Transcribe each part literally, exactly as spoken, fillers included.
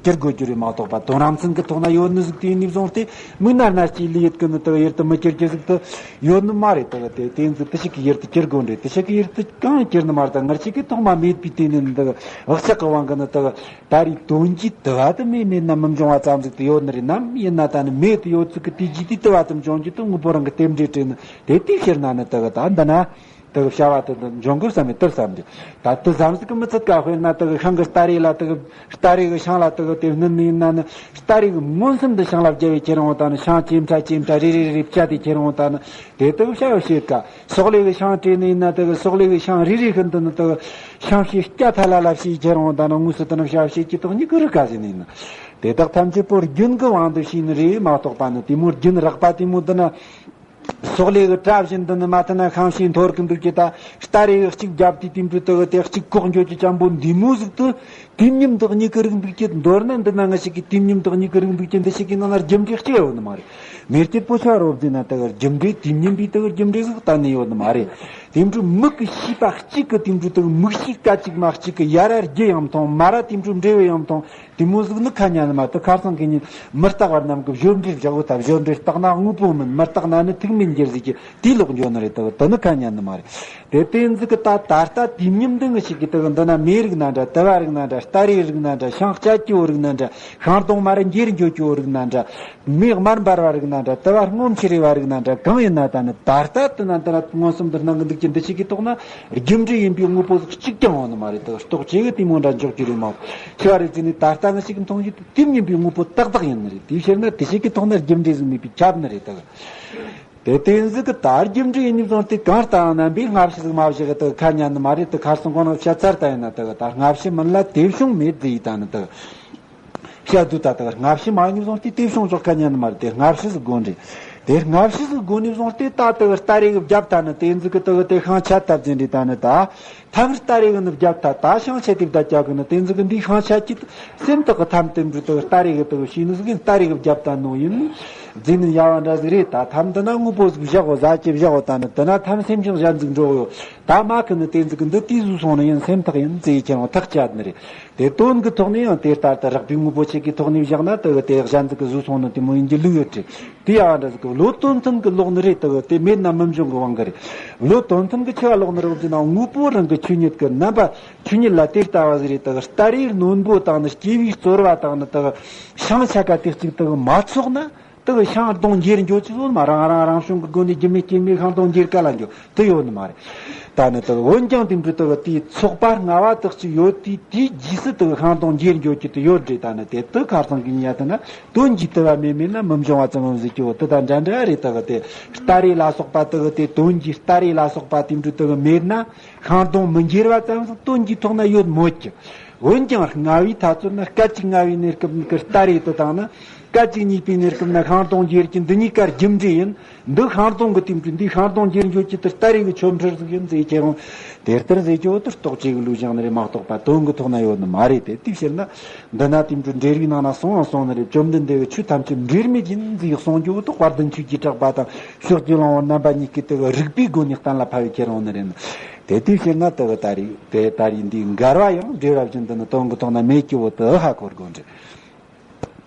གྱུར་དགོས་རྒྱུ་རེད་མ་གཏོགས་པ། དོན་རང་མཚན་གྱི་ཐོག་ན་ཡོད་ནི་ཟིག་དེ་ནི་བཟུང་སྟེ་མིག་ན་སྣ་ལྕེ་ལུས་ཡོད་གི་ནི་དག་ཡུལ་དུ་མི་གྱུར་རྒྱུ་ཟིག་དུ་ཡོད་ནི་མ་རེད། དག་དེ་དེ་ཚོ་དེ་ཞིག་གི་ཡུལ་དུ་གྱུར་དགོས་རེད། དེ་ཞིག་གི་ཡུལ་དུ་གང་གྱུར་ནི་མ་རེད། ད་ང་ཅག་གི་ཐོག་མ་མེད་པའི་དེ་ནི་འདི་བག་ཆགས་ཀྱི་དབང་གིས་ནི་དག་ད་རེས་དོན་གྱིས་དུ་བ་དུ་མེད་མེད་ན་མི་འབྱུང་བ་ཙམ་ཟིག་དུ་ཡོད་ནི་རེད། ནམ་ཡིན་ན་ད་ནི་མེད་དུ་ཡོད་ཚུལ་གྱི་དུས་རྒྱུན་དུ་དུ་བ་དུ་འབྱུང་རྒྱུ་དུ་དངོས་པོ་རང་གི་རྟེན་འབྲེལ་བྲལ་ནི་དེ། དེའི་ཕྱིར་ན་ནི་དག་ད་འདི་ན། དེ་གི་བྱ་བ་དེ་འདི་འཇོན་གི་བསམ་མེད་དུ་བསམ་གི། ད་དེ་བསམ་ཟིག་གི་མི་ཚད་ཀ། དཔེར་ན་དེ་གི་ཤིང་གི་སྟ་རེ་ལ་དེ་གི་སྟ་རེ་གི་ཤིང་ལ་དེ་གི་དེ་སྣུན་ནི་ཡིན་ན་ནི། སྟ་རེ་གི་མངོན་སུམ་དུ་ཤིང་ལ་བརྒྱབ་བས་ཁྱེར་འོང་ད་ནི་ཤིང་ཇེ་ཕྲ་ཇེ་ཕྲ་རེ་རེ་རེ་བཅད་དེ་ཁྱེར་འོང་ད་ནི་དེ་དེ་གི་བྱ་བ་བྱེད་ཀ། སོག་ལེ་གི་ཤིང་བྲེགས་ནི་ཡིན་ན་དེ་གི་སོག་ལེ་གི་ཤིང་རེ་རེ་ཤིན་ཏུ་ནི་དེ་གི་ཤིང་ཕྱེད་སྐྱ་ཐ་ལ་ལ་བྱས་ཁྱེར་འོང་ད་ནི་དངོས་སུ་དེ་ནི་བྱ་བ་བྱེད་ཀྱི་དོན་ཉིད་ཀྱི་རིགས་ཀ་ཟེར་ནི་ཡིན་ན། དེ་དག་ཐམས་ཅད་པོ་རྒྱུན་གྱི་དབང་དུ་བྱས་ནི་རེད་མ་གཏོགས་པ་ནི་དེ་མོ་རྒྱུན་རགས་པ་དེ་མོ་འདི་ན། སོག་ལེ་གི་སྒྲ་བཞིན་དུ་ནི་མ་ཐུན་ན་ཤིང་ཕྱེད་འཐོར་གི་འདུག་ཀྱི། ད་སྟ་རེ་གི་གཅིག་བརྒྱབ་དུས་དེ་འདྲ་དུ་དེ་གཅིག་ལྐོག་འགྱོ་རྒྱུ་ཅན་པོ་འདི་མོ་ཟིག་ཏུ་དུས་མཉམ་དུ་གཉིས་ཀྱི་རིགས་འདུག་ཀྱི། མདོར་ན་འདི་ན་ང་ཞིག་གི་དུས་མཉམ་དུ་གཉིས་ཀྱི་རིགས་འདུག་ཀྱི། འདི་ཞིག་གི་ནང་ན་རྒྱུ་འབྲས་གཅིག་ཡོད་ནི་མ་རེད། མེ་སྐྱེས་པོ་ཆ་རོ་བཟླས་ན་དེ་གི་རྒྱུ་འབྲས་དུས་མཉམ་པའི་དེ་གི་རྒྱུ་འབྲས་ཟིག་གཏན་ནས་ཡོད་ནི་མ་རེད། དེ་འདྲ་མིག་གི་ཤེས་པ་གཅིག་གི་དེ་འདྲ་དེ་གི་མིག་ཤེས་སྐད་ཅིག་མ་གཅིག་གི་ཡ་ར་རྒྱུ་ཡང་མཐོང་། མ་ར་དེ་འདྲ་འབྲས་བུ་ཡང་མཐོང་། དེ་མོ་ཟིག་ནི་ཁ་ཉན་ནི་མ། དེ་ཁ་སང་གི་ཉིན་མི་རྟག་པ་རྣམས་ཀྱི་བརྗོད་འབྲས་བཞག་གོ། ད་བརྗོད་འབྲས་རྟག་ན་དངོས་པོ་མིན། མི་རྟག་ན་ནི་ཐུག་མེད་འགྱུར་ཟིག་གི་དེའི་ལོག་འགྱོ་ནི་རེད། དེ་དེ་ནི་ཁ་ཉན་ནི་མ་རེད། དེ་དེ་ཟིག་གི་ད་ད་ལྟ་དུས་མཉམ་འདི་ང་ཞིག་གི་དེ་གི་འདི་ན་མེ་རིགས་ན་འདྲ། དུ་བ་རིགས་ན་འདྲ། སྟ་རེ་རིགས་ན་འདྲ། ཤིང་སྐྱ་སྐྱེ་བོ་རིགས་ན་འདྲ། ཤིང་སྡོང་མ་ར་འགྱེར་འགྱོ་སྐྱེ་བོ་རིགས་ན་འདྲ། མེ་དམར་འབར་བ་རིགས་ན་འདྲ། དུ་བ་སྔོ་མཆེར་རེ་བ་རིགས་ན་འདྲ། གང་ཡིན་ན་ད་ནི་ད་ལྟ་དེ་ན་འདི་ན་མངོན་སུམ་དུ་སྣང་གི་འདུག་ཀྱི་འདི་ཞིག་གི་ཐོག་ན་རྒྱུ་འབྲས་ཡིན་པའི་དངོས་པོ་ཟིག་གཅིག་ཀྱང་ཡོད་ནི་མ་རེད། དེ་རྟོག་བཅས་གི་དེ་མོ་འདྲ་འཇོག་རྒྱུ་རེད་མ། ཁྱེད་རེ་ཚེ་ནི་ད་ལྟ་ང་ཞིག་མཐོང་རྒྱུ་དེ་དུས་མཉམ་པའི་དངོས་པོ་ཏག་ཏག་ཡིན་ནི་རེད། དེའི་ཕྱིར་ན་དེ་ཞིག་གི་ཐོག་ན་རྒྱུ་འབྲས་ཟིག་མེད་པས་ཁྱབ་ནི་རེད། དེ་དེ་དེ་ཟིག་གི་ད་རྒྱུ་འབྲས་ཡིན་ནི་བཟུང་སྟེ་གང་ལྟར་རྣམ་པའི་སྔ་ཕྱི་ཟིག་མ་བཞག་གི་དེ་ཁ་ཉན་ནི་མ་རེད། དེ་ཁ་སང་གོང་ན་བཤད་ཚར་ད་ཡིན་ན་དེ་ད་སྔ་ཕྱི་མིན་ལ་དེ་བྱུང་མེད་དེ་ཡིན་ད་ནི་དེ། བཤད་དུས་ད་ལྟ་སྔ་ཕྱི་མ་ཡིན་བཟུང་སྟེ་དེ་བྱུང་ཆོག་ཁ་ཉན་ནི་མ་རེད། དེ་སྔ་ཕྱི་ཟིག་དགོས་རེད། དེ་སྔ་ཕྱི་ཟིག་དགོས་ནི་བཟུང་སྟེ་ད་ལྟ་སྟ་རེ་གི་བརྒྱབ་ད་ནི་དེ་ཟིག་གི་ལྟ་བུ་དེ་ཤིང་ཆད་ལྟ་བུ་ཟིག་རེད། ད་ནི་ད་ཐམ་སྟ་རེ་གི་ནི་བརྒྱབ་ད་ད་ཤིང་ཆད་དེ་བརྒྱབ་རྒྱག་གི་ནི་དེ་ཟིག་གི་འདི་ཤིང་ཆད་ཀྱི་སེམས་ཐག་གི་ཐམ་དེ་འདྲ་ལྟ་བུ་སྟ་རེ་གི་ལྟ་བུ་ཤེས་ནི་ཟིག་གི་སྟ་རེ་གི་བརྒྱབ་ད་ནོ་ཡིན་ཟིག་ནི་ཡ་བ་འདྲ་ཟིག་རེད། ད་ཐམ་འདི་ན་དངོས་པོ་ཟིག་བཞག་གོ། ཟ་ཅེ་བཞག་གོ། ད་ནི་འདི་ན་ཐམ་སེམས་ཤིང་གཞན་ཟིག་འགྲོ་གོ་ཡོད། ད་མ་ཁི་ནི་དེ་ཟིག་གི་འདི་དེ་ཟུག་སོང་ནི་ཡིན་སེམས་ཐག་ཡིན་ཟེར་ཁྱེར་འོང་ཐག་བཅད་ནི་རེད། དེ་དོན་གྱི་ཐོག་ནས་ཡང་དེ་ལྟར་དུ་རགས་པའི་དངོས་པོ་ཆེ་གི་ཐོག་ནས་བཞག་ན་དེ་གི་དེ་གཞན་ཟིག་གི་བཟོ་སོང་ནི་དེ་མོ་ཡིན་གྱི་ལུགས་ཡོད་དྲི། དེ་ཡང་འདྲ་ཟིག་གི་བློ་དོན་མཐུན་གི་ལོག་ནི་རེད། དེ་གི་དེ་མེད་ན་མི་འབྱུང་གི་དབང་གི་རེད། བློ་དོན་མཐུན་གི་ཆེ་བ་ལོག་ནི་རེད་ཟེར་ན་དངོས་པོ་རང་གི་ཆོས་ཉིད་གི་རྣམ་པ་ཆོས་ཉིད་ལ་དེ་ལྟ་བ་ཟིག་རེད། དེ་གི་སྟ་རེའི་རྣོན་པོ་དང་ནི་སྐྱེ་བའི་རྩོལ་བ་དང་ནི་དེ་གི་ཤིང་ཆད་ཀ་དེ་གཅིག་དེ་གི་མ་ཚོགས་ན། དེ་གི་ཤིང་སྡོང་འགྱེལ་འགྱོ་ཅི་ཟོ་མ་རང་རང་རང་བྱུང་གི་སྒོ་ནས་རྒྱུ་མེད་རྐྱེན་མེད་ཤིང་སྡོང་འགྱེལ་ག་ལ་འགྱོ་དེ་ཡོད་ནི་མ་རེད། ད་ནི་དེ་གི་འོན་ཀྱང་དེ་འདྲ་དེ་གི་དེའི་ཚོགས་པ་ལྔ་བ་དག་ཅིག་ཡོད་དེ་དེའི་རྗེས་སུ་དེ་གི་ཤིང་སྡོང་འགྱེལ་འགྱོ་རྒྱུ་དེ་ཡོད་རེད། ད་ནི་དེ་དེ་ཁ་སང་གི་ཉིན་ཡ་དེ་ན་དོན་གྱིས་དུ་བ་མེད་མེད་ན་མི་འབྱུང་བ་ཙམ་མམ་ཟེར་གྱི་འོ་དེ་དང་འདྲ་འདྲ་རེད། དེ་གི་དེ་སྟ་རེ་ལ་སོགས་པ་དེ་གི་དེ་དོན་གྱིས་སྟ་རེ་ལ་སོགས་པ་དེ་འདྲ་དེ་གི་མེད་ན་ཤིང་སྡོང་མི་འགྱེལ་བ་ཙམ་ཟིག་དོན་གྱི་ཐོག་ན་ཡོད་མོད་ཀྱི། འོན་ཀྱང་ལྔ་བའི་ཐ་ཚོད་ན་སྐད་ཅིག་ལྔ་བའི་གནས་སྐབས་ཀྱི་སྟ་རེ་དེ་དང་ནི། སྐད་ཅིག་གཉིས་པའི་གནས་སྐབས་ན་ཤིང་སྡོང་འགྱེལ་གྱི་འདི་གཉིས་ཀ་རྒྱུ་འབྲས་ཡིན། འདི་ཤིང་སྡོང་གི་དེ་འདྲ་འདི་ཤིང་སྡོང་འགྱེལ་འགྱོ་གྱི་དེ་སྟ་རེ་གི་ཆོ་འཕྲུལ་ཟིག་ཡིན་ཟེར་ཁྱེར་འོང་། དེ་ལྟར་ཟེར་གྱི་འོ་དེ་རྟོག་བཅས་གི་ལུགས་བཞག་ནི་རེད་མ་གཏོགས་པ་དོན་གི་ཐོག་ན་ཡོད་ནི་མ་རེད། དེ་དེའི་ཕྱིར་ན་འདི་ན་དེ་འདྲ་འགྲེལ་བའི་ནང་ན་གསུངས་ཡང་གསུངས་ནི་རེད། བཅོམ་ལྡན་འདས་ཀྱི་ཆོས་ཐམས་ཅད་འབྲེལ་མེད་ཡིན་ཟེར་གསུངས་རྒྱུ་འོ་དེ་དཔལ་ལྡན་ཆོས་ཀྱི་གྲགས་པ་དང་ཕྱོགས་ཀྱི་གླང་པོ་རྣམ་པ་གཉིས་ཀྱིས་དེ་གི་རིགས་པའི་སྒོ་ནས་གཏན་ལ་ཕབ་བས་ཁྱེར་འོང་ནི་རེད། དེ་དེའི་ཕྱིར་ན་དེ་གི་ད་རེས་དེ་ད་རེས་འདིའི་འགལ་བ་ཡང་འགྲེལ་བ་བཞིན་དུ་ནི་དོན་གི་ཐོག་ན་མེད་ཀྱི་འོ་དེ་ཧ་གོ་དགོས་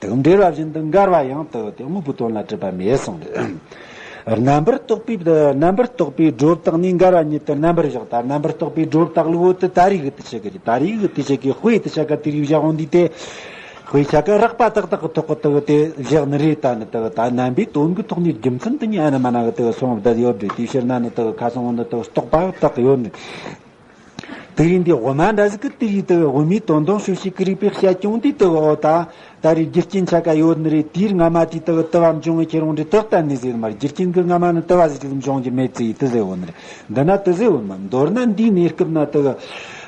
འདྲ། དེ་འགྲེལ་བ་བཞིན་དུ་འགལ་བ་ཡང་དེ་དེ་དངོས་པོའི་དོན་ལ་གྲུབ་པ་མེད་གསུངས་རེད། རྣམ་པར་རྟོག་པའི་རྣམ་པར་རྟོག་པའི་སྒྲོ་བཏགས་ནས་འགལ་བ་ཉིད་དུ་རྣམ་པར་བཞག་ད་རྣམ་པར་རྟོག་པའི་སྒྲོ་བཏགས་ལུགས་འོ་དེ་ད་རེས་གི་དེ་ཆ་གི་རེད། ད་རེས་གི་དེ་ཆ་གི་དཔེ་དེ་ཆ་ག་དེ་རིགས་བཞག་འོང་འདི་དེ། དཔེ་ཆ་ག་རགས་པ་ཏག་ཏག་གི་ཐོག་གི་དེ་གི་དེ་བཞག་ནི་རེད། ད་ནི་དེ་གི་ད་རྣམ་པའི་དོན་གི་ཐོག་ནས་རྒྱུ་མཚན་དེ་ཉིད་ཨ་ན་མ་ན་གི་དེ་གི་སོང་བསྡད་ཡོད་རེད། དེའི་ཕྱིར་ན་ནི་དེ་གི་ཁ་སང་འོ་ནི་དེ་གི་རྟོག་པ་དག་གི་ཡོད་ནི། དེ་རིང་འདི་དབུ་མ་འདྲ་ཟིག་གི་དེ་རིང་དེ་གི་དབུ་མའི་དོན་དང་ཕྱོགས་བཤད་ཀྱི་རིགས་པའི་བཤད་ཀྱང་འདི་དེ་གི་འོ་ད་ད་རེས་རྒྱུ་རྐྱེན་ཆ་ག་ཡོད་ནི་རེད། དེའི་སྔ་མ་དེ་དེ་གི་དུ་བ་འབྱུང་བའི་ཁྱེར་འོང་འདྲ་དེ་གཏན་ནས་ཟེར་ནི་མ་རེད། རྒྱུ་རྐྱེན་གི་སྔ་མ་ནི་དུ་བ་ཟིག་གིས་འབྱུང་རྒྱུ་མེད་ཟེར་དེ་ཟེར་འོ་ནི་རེད། འདི་ན་དེ་ཟེར་འོ་ནི་མ། མདོར་ན་འདིའི་གནས་སྐབས་ན་དེ་གི་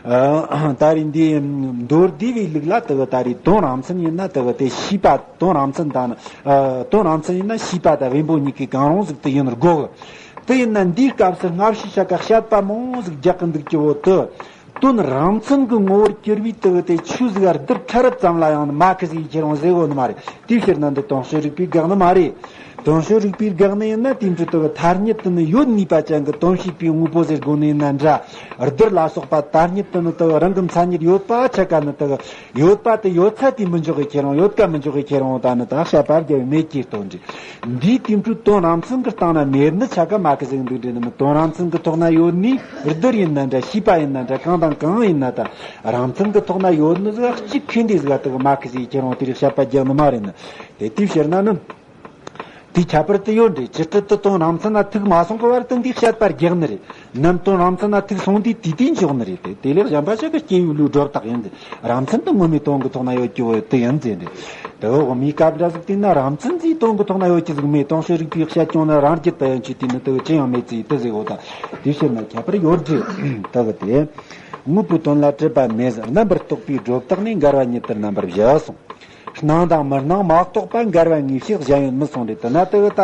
ཨ་ད་རེས་འདི་མདོར་བསྡུས་པའི་ལུགས་ལ་དེ་གི་ད་རེས་དོན་རང་མཚན་ཡིན་ན་དེ་གི་དེ་ཤེས་པ་དོན་རང་མཚན་དང་ཨ་དོན་རང་མཚན་ཡིན་ན་ཤེས་པ་དང་བེམ་པོ་གཉིས་ཀའི་གང་རུང་ཟིག་དེ་ཡིན་དགོས་གི། དེ་ཡིན་ན་འདིའི་སྐབས་སུ་སྔ་ཕྱི་ཆ་ག་བཤད་པ་མང་ཟིག་རྒྱག་གི་འདུག་ཀྱི་འོ་དེ། དོན་རང་མཚན་གྱི་ངོ་བོར་གྱུར་པའི་དེ་གི་དེ་ཆོས་ཟིག་ག་བསྡུར་ཕྲ་རབ་ཙམ་ལ་ཡང་མ་ཁི་ཟིག་ཁྱེར་འོང་ཟེར་གོ་ནི་མ་རེད། དེའི་ཕྱིར་ན་འདི་དོན་སྤྱི་རིགས་པས་དགག་ནི་མ་རེད། དོན་བྱེད་རིག་པའི་སྒང་ནས་ཡིན་ན་དེ་འདྲ་དག་ཐ་སྙད་དུ་ནི་ཡོད་ངེས་པ་ཅན་གྱི་དོན་བྱེད་པའི་དངོས་པོ་ཟེར་དགོས་ནི་ཡིན་ན་འདྲ། རྡུལ་ལ་སོགས་པ་ཐ་སྙད་དུ་ནི་དག་རང་གི་མཚན་ཉིད་ཡོད་པ་ཆ་ག་ནི་དག་ཡོད་པ་དེ་ཡོད་ཚད་དེ་མི་འཇོག་གི་ཁྱེར་འོང་། ཡོད་ཀ་མི་འཇོག་གི་ཁྱེར་འོང་། ད་ནི་དག་བཤད་པ་རྒྱལ་བའི་མེད་ཀྱི་སྟོན་འདྲི། འདིའི་དེ་འདྲ་དོན་རང་མཚན་གྱི་སྟེང་ན་མེད་ནི་ཆ་ག་མ་གི་ཟིག་འདུག་འདྲི་ནི་མི། དོན་རང་མཚན་གྱི་ཐོག་ན་ཡོད་ནི་རྡུལ་ཡིན་ན་འདྲ། བྱིས་པ་ཡིན་ན་འདྲ། གང་དང་གང་ཡིན་ན་ད་རང་མཚན་གྱི་ཐོག་ན་ཡོད་ནི་ཟིག་གཅིག་ཁེ་འདི་ཟིག་དག་མ་གི་ཟིག་ཁྱེར་འོང་། དེ་རིགས་བཤད་པ་རྒྱག་ནི་མ་རེད་ནི། དེ་དེའི་ཕྱིར་ན་ནི། དེའི་ཁྱད་པར་དུ་ཡོད་འདྲི། ཇི་སྲིད་དུ་དོན་རང་མཚན་ན་ཐུག་མ་སོང་གི་བར་དུ་འདི་བཤད་པར་རྒྱག་ནི་རེད། ནམ་དོན་རང་མཚན་ན་ཐུག་སོང་དུས་དེ་དུས་འཇོག་ནི་རེད། དེ་དེ་ལས་གཞན་པ་ཞིག་གི་སྐྱེ་བོའི་ལུགས་སྒྲོ་བཏགས་ཡིན་ཏེ། རང་མཚན་དུ་ངོ་མའི་དོན་གྱི་ཐོག་ན་ཡོད་ཀྱི་བོ་དེ་ཡིན་ཟེར་འདྲི། དེ་འོག་མའི་སྐབས་འདྲ་ཟིག་དེ་ན་རང་མཚན་ཟིག་དོན་གྱི་ཐོག་ན་ཡོད་ཀྱི་ཟིག་མེད། དོན་བྱེད་རིག་པའི་བཤད་ཀྱང་ན་རང་རྒྱུད་དུ་ཡིན་གྱི་དེ་ནི་དེ་ཅི་ཡང་མེད་ཟིག་དེ་ཟེར་བོ་ད། དེའི་ཕྱིར་ན་ཁྱད་པར་ཡོད་འདྲི། དེ་གི་དེ། དངོས་པོའི་དོན་ལ་གྲུབ་པ་མེད་ཟེར། རྣམ་པར་རྟོག་པའི་སྒྲོ་བཏགས་ནས་འགལ་བ་ཉིད་དུ་རྣམ་པར་བཞག་གསུངས། སྣང་དང་མི་སྣང་མ་གཏོགས་པ། འགལ་བ་ངེས་བྱེད་གཞན་ཡོད་མིན་གསུངས་ཏེ། དེ་ན་དེ་གི་ད་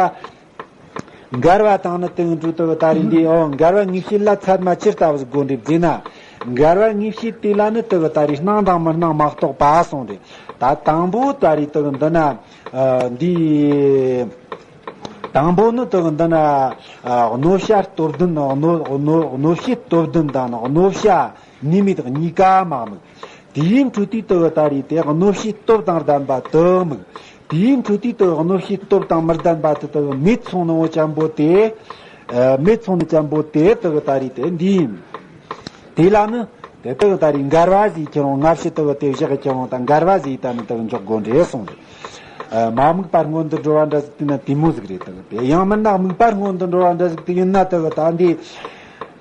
འགལ་བ་དང་ནི་དེ་གི་འདྲ་དེ་གི་ད་རེས་འདི་ཨོ་འགལ་བ་ངེས་བྱེད་ལ་ཚད་མ་ཇི་ལྟ་བུ་ཟིག་དགོས་འདྲི་ཟེར་ན། འགལ་བ་ངེས་བྱེད་དེ་ལ་ནི་དེ་གི་ད་རེས་སྣང་དང་མི་སྣང་མ་གཏོགས་པ་གསུངས་ཏེ། ད་དང་པོ་ད་རེས་དེ་གི་འདི་ན་ཨ་འདི། དང་པོ་ནི་དེ་གི་འདི་ན་ཨ་གནོད་བྱ་སྟོབས་ལྡན། གནོད་གནོད་གནོད་བྱེད་སྟོབས་ལྡན་དང་ནི་གནོད་བྱ་ནུས་མེད་གཉིས་ཀ་མ་དམིགས། དེའི་འཕྲོས་དེ་དེ་གི་ད་རེས་དེ་གནོད་བྱེད་སྟོབས་དང་ལྡན་པ་དེ་དམིགས། དེའི་འཕྲོས་དེ་དེ་གི་གནོད་བྱེད་སྟོབས་དང་མི་ལྡན་པ་དེ་དེ་གི་མེད་སོང་ནོ་ཅན་པོ་དེ། ཨ་མེད་སོང་ནོ་ཅན་པོ་དེ་དེ་གི་ད་རེས་དེ་འདི་ཡིན། དེ་ལ་ནི་དེ་དེ་གི་ད་རེས་འགལ་བ་ཟེར་ཁྱེར་འོང་། སྔ་ཕྱི་དེ་གི་དེ་བཞག་གི་ཁྱེར་འོང་ད་འགལ་བ་ཟེར་ད་ནི་དེ་གི་འཇོག་དགོས་འདྲེ་གསུངས་རེད། ཨ་མ་དམིགས་པ་སྔོན་དུ་འགྲོ་བ་འདྲ་ཟིག་དེ་ན་དེ་མོ་ཟིག་རེད། དེ་གི་དེ་ཡང་མིན་ན་དམིགས་པ་སྔོན་དུ་འགྲོ་བ་འདྲ་ཟིག་དེ་ཡིན་ན་དེ་གི་ད་འདི།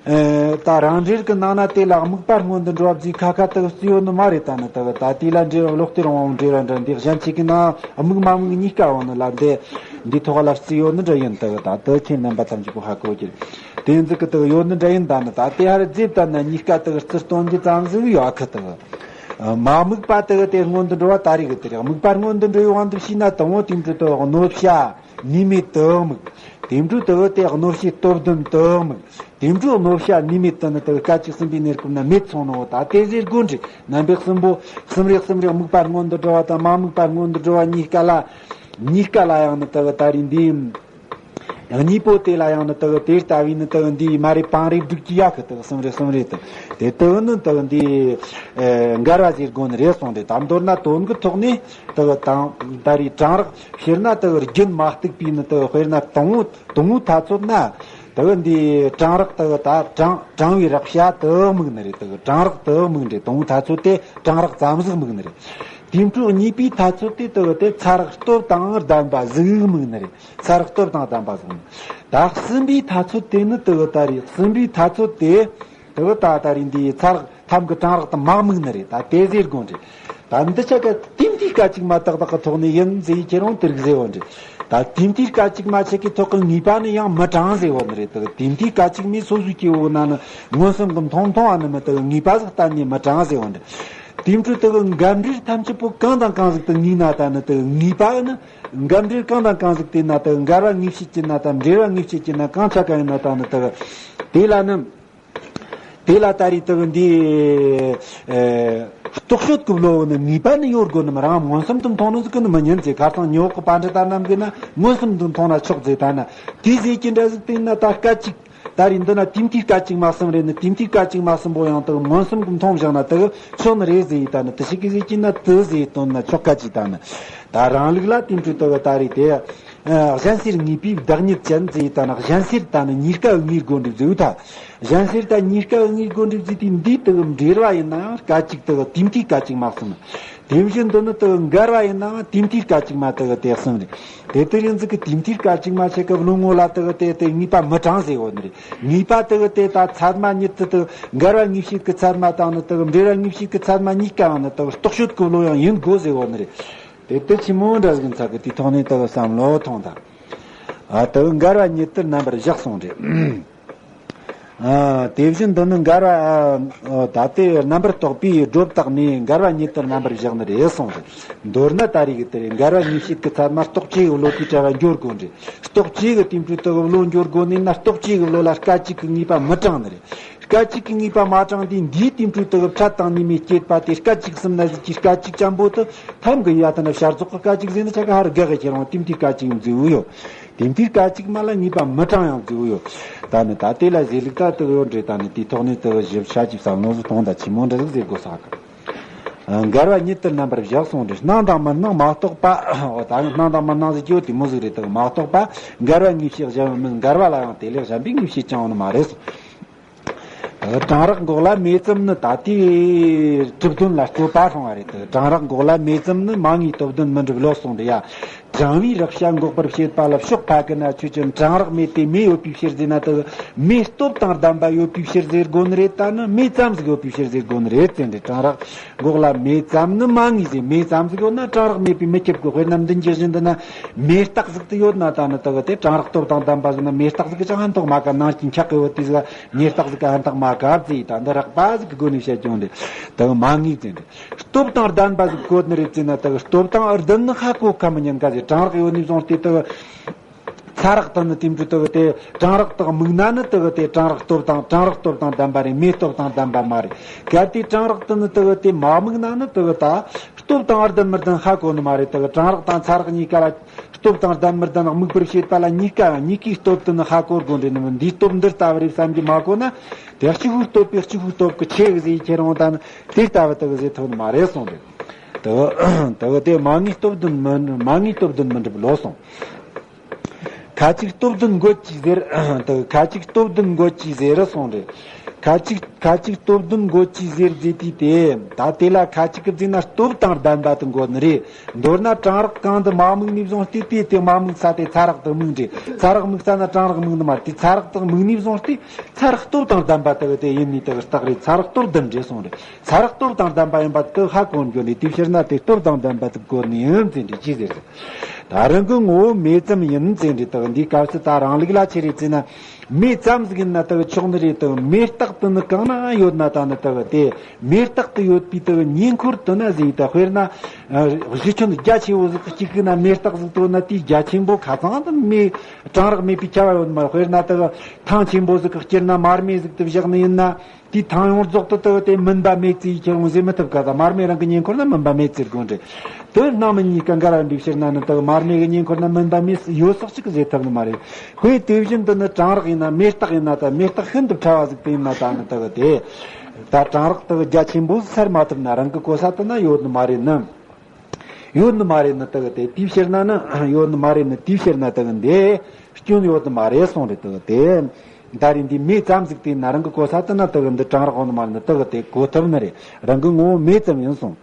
ཨེ་ད་རང་འགྲེལ་གྱི་ནང་ན་དེ་ལ་དམིགས་པ་སྔོན་དུ་འགྲོ་བ་ཟེར་ཁ་ཁ་དེ་གི་བརྩི་ཡོད་ནི་མ་རེད། ད་ནི་དེ་གི་ད་དེ་ལ་འགྲེལ་བ་ལོག་སྟེ་རང་དབང་འགྲེལ་བ་འདྲ་འདི་གཞན་ཆོས་ཀྱི་ནང་དམིགས་མ་དམིགས་གཉིས་ཀ་འོང་ནི་ལ་འདི་འདི་ཐོག་ལ་བརྩི་ཡོད་ནི་འདྲ་ཡིན། དེ་གི་ད་དེ་ཁྱེད་རྣམ་པ་ཐམས་ཅད་པོ་ཧ་གོ་གི་རེད། དེ་ཟིག་གི་དེ་གི་ཡོད་ནི་འདྲ་ཡིན། ད་ནི་ད་དེ་ཧར་རྫིབ་ད་ནི་གཉིས་ཀ་དེ་གི་རྩི་སྟོན་གྱི་ཙམ་ཟིག་ཡོད་ཨ་ཁི། དེ་གི་མ་དམིགས་པ་དེ་གི་དེ་སྔོན་དུ་འགྲོ་བ་ད་རེས་གི་དེ་རེད། དམིགས་པ་སྔོན་དུ་འགྲོ་བའི་དབང་དུ་བྱས་ན་དང་པོ་དེ་འདྲ་དེ་གི་གནོད་བྱ་ནུས་མེད་དེ་དམིགས། དེ་འདྲ་དེ་གི་དེ་གནོད་བྱེད་སྟོབས་ལྡན་དེ་དམིགས། དེ་འདྲའི་གནོད་བྱ་ནུས་མེད་དེ་ནི་དེ་གི་སྐད་ཅིག་གསུམ་པའི་གནས་སྐབས་ན་མེད་སོང་ནོ། ད་དེ་ཟེར་དགོས་འདྲི། རྣམ་པའི་གསུམ་པོ་གསུམ་རེ་གསུམ་རེ་དམིགས་པ་སྔོན་དུ་འགྲོ་བ་དང་མ་དམིགས་པ་སྔོན་དུ་འགྲོ་བ་གཉིས་ཀ་ལ། གཉིས་ཀ་ལ་ཡང་ནི་དེ་གི་ད་རེས་འདི་ཡིན། གཉིས་པོ་དེ་ལ་ཡང་ནི་དེ་གི་དེ་ལྟ་བུའི་ནི་དེ་གི་འདི་མ་རེད་པང་རེད་སྒྲིག་གི་ཡ་གི་དེ་གི་གསུམ་རེ་གསུམ་རེ་དེ་དེ་དེ་གི་ནི་དེ་གི་འདི་ཨེ་འགལ་བ་ཟེར་དགོས་ནི་རེད་གསུངས་ཏེ། ད་མདོར་ན་དོན་གྱི་ཐོག་ནས་དེ་གི་དང་ད་རེས་གྲང་རེག་ཕྱིར་ན་དེ་གི་རྒྱུན་མ་གཏུགས་པའི་ནི་དེ་གི་དཔེར་ན་དང་པོ། དང་པོའི་ཐ་ཚོད་ན། དེ་གི་འདི་གྲང་རེག་དེ་གི་ད་གྲང་གྲང་བའི་རེག་བྱ་དེ་དམིགས་ནི་རེད། དེ་གི་གྲང་རེག་དེ་དམིགས་ནི་རེད། དང་པོའི་ཐ་ཚོད་དེ་གྲང་རེག་ཙམ་ཟིག་དམིགས་ནི་རེད། དེའི་འཕྲོ་གཉིས་པའི་ཐ་ཚོད་དེ་དེ་གི་དེ་ཚ་རེག་སྟོབས་དང་ལྡན་པ་ཟིག་དམིགས་ནི་རེད། ཚ་རེག་སྟོབས་དང་ལྡན་པ་ཟིག་དམིགས། ད་གསུམ་པའི་ཐ་ཚོད་དེ་ནི་དེ་གི་ད་རེས་གསུམ་པའི་ཐ་ཚོད་དེ་དེ་གི་ད་ད་རེས་འདི་ཚ་རེག་ཐབས་ཀྱི་གྲང་རེག་དེ་མ་དམིགས་ནི་རེད། ད་དེ་ཟེར་དགོས་རེད། ད་འདི་ཆ་ག་དེ་འདྲའི་སྐད་ཅིག་མ་ཏག་ཏག་གི་ཐོག་ནས་ཡིན་ཟེར་ཁྱེད་རང་དེ་རིགས་ཟེར་བ་འདྲ། ད་དེ་འདྲའི་སྐད་ཅིག་མ་ཆ་གི་ཐོག་གི་ངེས་པ་ནི་ཡང་མི་གྲངས་ཟེར་བ་ནི་རེད། ད་དེ་འདྲའི་སྐད་ཅིག་མའི་སོ་སོའི་སྐྱེ་བོ་ན་ནི་མངོན་སུམ་གྱི་མཐོང་མཐོང་བ་ནི་མི་ད་ངེས་པ་ཟིག་གཏན་ནས་མི་གྲངས་ཟེར་བ་འདྲ། དེ་འཕྲོ་ད་འགལ་འབྲེལ་ཐམས་ཅད་པོ་གང་དང་གང་ཟིག་ཏུ་ངེས་ན་ད་ནི་ད་ངེས་པ་ནི་འགལ་འབྲེལ་གང་དང་གང་ཟིག་དེ་ན་ད་འགལ་བ་ངེས་བྱེད་ཀྱི་ན་ད་འབྲེལ་བ་ངེས་བྱེད་ཀྱི་ན་གང་ཆ་གང་ཡིན་ན་ད་ནི་ད་དེ་ལ་ནི། དེ་ལ་ད་རེས་དེ་གི་འདི་ཨེ་རྟོག་དཔྱོད་ཀྱི་བློ་ནི་ངེས་པ་ནི་ཡོད་དགོས་ནི་མ་རང་མངོན་སུམ་དུ་མཐོང་ནི་ཟིག་གི་ནི་མི་ཉན་ཟེར། ཁ་སང་ཉི་འོག་གི་པཎ་ཌི་ཏ་རྣམས་ཀྱིས་ན་མངོན་སུམ་དུ་མཐོང་ན་ཆོག་ཟེར། ད་ན་དེ་ཟེར་གྱི་འདྲ་ཟིག་དེ་ན་ད་སྐད་ཅིག་ད་རེས་འདི་ན་དེ་འདྲའི་སྐད་ཅིག་མ་གསུམ་རེད་ནི། དེ་འདྲའི་སྐད་ཅིག་མ་གསུམ་པོ་ཡང་དེ་གི་མངོན་སུམ་གྱི་མཐོང་བཞག་ན་དེ་གི་ཆོག་ནི་རེད་ཟེར། ད་ནི་དེ་ཞིག་གི་ཟེར་གྱི་ན་དེ་ཟེར་དོན་ན་ཆོག་སྐད་ཅིག་ད་ནི་ད་རང་ལུགས་ལ་དེ་འདྲའི་དེ་གི་ད་རེས་དེ། ཨ་གཞན་སེལ་ངེས་པའི་བདག་ཉིད་ཅན་ཟེར། ད་ནི་གཞན་སེལ་ད་ནི་གཉིས་ཀ་ངེས་དགོས་འདུག་ཟེར་ད། གཞན་སེལ་ད་གཉིས་ཀ་ངེས་དགོས་འདུག་ཟེར་དེ་འདི་དེ་གི་འབྲེལ་བ་ཡིན་ནའང་སྐད་ཅིག་དེ་གི་དེ་འདྲའི་སྐད་ཅིག་མ་གསུམ། དེ་བཞིན་དུ་ནི་དེ་གི་འགལ་བ་ཡིན་ནའང་དེ་འདྲའི་སྐད་ཅིག་མ་དེ་གི་དེ་གསུམ་རེད། དེ་ལྟར་ཡིན་ཟིག་གི་དེ་འདྲའི་སྐད་ཅིག་མ་ཆ་གི་བློ་ངོ་ལ་དེ་གི་དེ་དེ་ངེས་པ་མི་གྲངས་ཟེར་བ་ནི་རེད། ངེས་པ་དེ་གི་དེ་ད་ཚད་མ་ཉིད་དུ་དེ་འགལ་བ་ངེས་བྱེད་ཀྱི་ཚད་མ་དང་ནི་དེ་གི་འབྲེལ་བ་ངེས་བྱེད་ཀྱི་ཚད་མ་གཉིས་ཀའང་ནི་དེ་གི་རྟོག་དཔྱོད་ཀྱི་བློ་ཡང་ཡིན་དགོས་ཟེར་བ་ནི་རེད། དེ་དེ་ཆི་མོ་འདྲ་ཟིག་ཚ་གི་དེའི་ཐོག་ནས་དེ་གི་བསམ་བློ་ཐོངས་དང་། ཨ་དེ་གི་འགལ་བ་ཉིད་དུ་རྣམ་པར་བཞག་གསུངས་རེད། ཨ་དེ་བཞིན་དུ་ནི་འགལ་བ་ཨ་ད་ལྟའི་རྣམ་པར་རྟོག་པའི་སྒྲོ་བཏགས་ནས་འགལ་བ་ཉིད་དུ་རྣམ་པར་བཞག་ནི་རེད་གསུངས་རེད། མདོར་ན་ད་རེས་ཀྱི་དེ་རེད། འགལ་བ་ངེས་བྱེད་ཀྱི་ཚད་མ་རྟོག་བཅས་ཀྱི་བློ་དེའི་གྲལ་ལ་འགྱོ་དགོས་རེད། རྟོག་བཅས་ཀྱི་དེ་འཕྲོས་དེ་གི་བློ་འགྱོ་དགོས་ནས་ན་རྟོག་བཅས་ཀྱི་བློ་ལ་སྐད་ཅིག་གི་ངེས་པ་མི་གྲངས་ནི་རེད། སྐད་ཅིག་གི་ངེས་པ་མ་དྲངས་དུས་འདིའི་དེ་འཕྲོས་དུ་འཕྲལ་དང་ནུས་མེད་སྐྱེད་པ་དེ་སྐད་ཅིག་གསུམ་ན་ཟིག་གི་སྐད་ཅིག་ཅན་པོ་དུ་ཐམ་གི་ཡ་ཐ་ན་བྱ་རྫོགས་ཀྱི་སྐད་ཅིག་ཟེར་ན་ཆ་ག་ཧར་དགག་གི་ཁྱེར་འོང་དེ་འདི་སྐད་ཅིག་ཡིན་ཟིག་འུ་ཡོད། དེ་འདི་སྐད་ཅིག་མ་ལ་ངེས་པ་མི་དྲངས་ཡང་ཟིག་འུ་ཡོད། ད་ནི་ད་དེ་ལ་ཟེར་ལུགས་ད་དུ་ཡོད་འདྲེ། ད་ནི་དེའི་ཐོག་ནས་དུ་ཞིབ་ཆ་ཅིག་བསམ་བློ་ཟིག་གཏོང་ད་ཆི་མོ་འདྲ་ཟིག་ཟེར་དགོས་ས་གི། འགལ་བ་ཉིད་དུ་རྣམ་པར་བཞག་གསུངས་ཏེ། སྣང་དང་མི་སྣང་མ་རྟོགས་པ། འོ་ད་སྣང་དང་མི་སྣང་ཟེར་གྱི་ཡོད་དེ་མོ་ཟིག་རེད། དེ་མ་རྟོགས་པ་འགལ་བ་ངེས་ཤེས་གཞན་མིན། འགལ་བ་ལ་ཡང་དེ་ལས་གཞན་པའི་ངེས་ཤེས་ཀྱང་ཡོད་ནི་མ་རེད་གསུངས། དེ་གྲང་རེག་འགོག་ལ་མེ་ཙམ་ནི་ད་ལྟའི་གྲུབ་དོན་ལ་སྤྲོད་པ་སོང་བ་རེད། དེ་གྲང་རེག་འགོག་ལ་མེ་ཙམ་ནི་མ་ངེས་སྟོབས་ལྡན་མི་འགྲུབ་ལོ་གསུངས་ཏེ། ཡ། གྲང་བའི་རེག་བྱ་འགོག་པར་བྱེད་པ་ལ་ཕྱོགས་ཕ་གི་ན་ཆོས་ཅན། གྲང་རེག་མེ་དེ་མེ་ཡོད་པའི་ཕྱིར་ཟེར་ན་དེ་མེ་སྟོབས་དང་ལྡན་པ་ཡོད་པའི་ཕྱིར་ཟེར་དགོས་ནི་རེད། ད་ནི་མེ་ཙམ་ཟིག་ཡོད་པའི་ཕྱིར་ཟེར་དགོས་ནི་རེད་ཟེར་འདི། གྲང་རེག་འགོག་ལ་མེ་ཙམ་ནི་མ་ངེས་ཟེར། མེ་ཙམ་ཟིག་ཡོད་ན་གྲང་རེག་མེད་པའི་མི་ཁྱབ་གི། དཔེར་ན་མདུན་གྱི་བཞིན་དུ་ན་མེ་སྟག་ཟིག་ཏུ་ཡོད་ན་ད་ནི་དེ་གི་དེ་གྲང་རེག་སྟོབས་དང་ལྡན་པ་ཟིག་ན་མེ་སྟག་ཟིག་གི་ཅང་ཧན་ཐོག་མ་ག་ནང་སྐྱིན་ཆག་གི་བུ་དེ་ཟིག་མེ་སྟག་ཟིག་གི་ཧན་ཐོག་མ་ག་ཟེར། ད་འདི་རེག་པ་ཟིག་གི་སྒོ་ནས་བཤད་ཀྱང་འདི་དེ་གི་མ་ངེས་ཟེར་འདི། སྟོབས་དང་ལྡན་པ་ཟིག་གོ་ནི་རེད་ཟེར་ན་དེ་གི་སྟོབས་དང་ལྡན་ནི་ཧ་གོ་ཁ་མི་ཉན་ག་ཟེར། གྲང་རེག་ཡོད་ནི་བཟུང་སྟེ་དེ་གི་ཚ་རེག་དེ་ནི་དེ་འདྲ་དེ་གི་དེ་གྲང་རེག་དེ་དམིགས་ན་ནི་དེ་གི་དེ་གྲང་རེག་སྟོབས་དང་གྲང་རེག་སྟོབས་དང་ལྡན་པ་རེད། མེ་སྟོབས་དང་ལྡན་པ་མ་རེད། གལ་ཏེ་གྲང་རེག་དེ་ནི་དེ་གི་དེ་མ་དམིགས་ན་ནི་དེ་གི་ད་སྟོབས་དང་ལྡན་མི་ལྡན་ཧ་གོ་ནི་མ་རེད། དེ་གི་གྲང་རེག་དང་ཚ་རེག་གཉིས་ཀ་ལ་སྟོབས་དང་ལྡན་མི་ལྡན་དམིགས་པར་བྱེད་པ་ལ་གཉིས་ཀ་གཉིས་ཀའི་སྟོབས་དེ་ནི་ཧ་གོ་དགོས་འདྲེ་ནི་མིན། འདིའི་སྟོབས་འདི་ལྟ་བུ་རེད་བསམ་གྱི་མ་གོ་ན་དེ་གཅིག་པུའི་སྟོབས་པས་གཅིག་པུའི་སྟོབས་ཀྱི་ཆེ་གི་ཟེར་ཁྱེར་འོང་ད་ནི་དེ་ལྟ་བུ་དེ་གི་ཟེར་ཐུབ་ནི་མ་རེད་གསུངས་རེད། དེ་གི་དེ་གི་དེ་མ་ངེས་སྟོབས་ལྡན་མི་མ་ངེས་སྟོབས་ལྡན་མི་འགྲུབ་ལོ་གསུངས། ཁ་ཅིག་སྟོབས་ལྡན་འགོད་ཀྱིས་ཟེར། དེ་ཁ་ཅིག་སྟོབས་ལྡན་འགོད་ཀྱིས་ཟེར་གསུངས་རེད། ཁ་ཅིག་ཁ་ཅིག་སྟོབས་ལྡན་འགོད་ཀྱིས་ཟེར་ཟེར་དུས་དེ། ད་དེ་ལ་ཁ་ཅིག་གི་བརྩིས་ན་སྟོབས་དང་ལྡན་པ་དེ་འགོད་ནི་རེད། མདོར་ན་གྲང་རེག་གང་དུ་མ་དམིགས་ནས་བཟུང་སྟེ་དེ་དེ་མ་དམིགས་ས་དེ་ཚ་རེག་དེ་དམིགས་འདྲེ། ཚ་རེག་དམིགས་ས་ན་གྲང་རེག་དམིགས་ནི་མ་རེད། དེ་ཚ་རེག་དེ་དམིགས་ནས་བཟུང་སྟེ་ཚ་རེག་སྟོབས་དང་ལྡན་པ་དེ་དེ་ཡིན་ནི་དེ་རྟགས་རེད། ཚ་རེག་སྟོབས་ལྡན་འདྲེ་གསུངས་རེད། ཚ་རེག་སྟོབས་དང་ལྡན་པ་ཡིན་པ་དེ་ཧ་གོ་འགྱོ་ནས་དེ་ཕྱིར་ན་དེ་སྟོབས་དང་ལྡན་པ་དེ་འགོད་ནི་ཡིན་ཟེར་འདྲེ་ཅི་ཟེར་ཟེར། ད་རང་གི་ངོ་བོ་མེ་ཙམ་ཡིན་ཟེར་འདྲི། དག་འདིའི་སྐབས་སུ་ད་རང་ལུགས་ལ་ཆི་རེད་ཟེར་ན། མེ་ཙམ་ཟིག་ཡིན་ན་དག་ཆོག་ནི་རེད། དག་མེ་སྟག་དེ་ནི་གང་ན་ཡོད་ན་ད་ནི་དག་དེ་མེ་སྟག་དེ་ཡོད་པའི་དག་ཉེ་འཁོར་དེ་ན་ཟེར། ད་དཔེར་ན་གཞི་ཁྱོན་རྒྱ་ཆེ་བོ་ཟིག་གཅིག་གི་ན་མེ་སྟག་ཟིག་དེ་ཡོད་ན་དེའི་རྒྱ་ཆེན་པོ་ཁ་ཚང་དེ་མེ་གྲང་རེག་མེད་པའི་ཁྱབ་པ་ཡོད་ནི་མ་རེད། དཔེར་ན་དག་ཐང་ཆེན་པོ་ཟིག་གི་དཀྱིལ་ན་མར་མེ་ཟིག་དེ་བཞག་ནི་ཡིན་ན། དེའི་ཐང་ཡོངས་རྫོགས་དུ་དུ་དེ་མུན་པ་མེད་ཅེས་ཁྱེར་འོང་ཟེར་མི་ཐུབ་ག་ད་མར་མེ་རང་གི་ཉེ་འཁོར་ན་མུན་པ་མེད་ཟེར་དགོས་འདྲ། དེ་སྣང་མིན་གཉིས་ཀ་འགལ་བ་འདྲ་ཕྱིར་ན་ནི་དུ་མར་མེ་གི་ཉེ་འཁོར་ན་མུན་པ་མེད་ཡོད་སོགས་ཅིག་ཟེར་ཐུབ་ནི་མ་རེད། དཔེ་དེ་བཞིན་དུ་ནི་གྲང་རེག་ཡིན་ན་མེ་སྟག་ཡིན་ན་ད་མེ་སྟག་ཤིན་ཏུ་ཕྲ་བ་ཟིག་དེ་ཡིན་ན་ད་ནི་དུ་དེ་ད་གྲང་རེག་དུ་རྒྱ་ཆེན་པོ་ཟིག་སེལ་མ་ཐུབ་ན་རང་གི་གོ་ས་དུ་ན་ཡོད་ནི་མ་རེད་ནི། ཡོད་ནི་མ་རེད་ནི་དུ་དེ་དེའི་ཕྱིར་ན་ནི་ཡོད་ནི་མ་རེད་ནི་དེའི་ཕྱིར་ན་དུ་འདི། སྐྱོན་ཡོད་དུ་མ་རེད་གསུངས་རེད་དོ། དེ་ད་རིང་འདི་མེ་ཙམ་ཟིག་དེ་ན་རང་གི་གོ་ས་དེ་ན་དེ་གི་འདི་གྲང་རེག་ཡོད་ནི་མ་རེད་ནི་དེ་གི་དེ་གོ་ཐུབ་ནི་རེད། རང་གི་ངོ་བོ་མེ་ཙམ་ཡིན་གསུངས།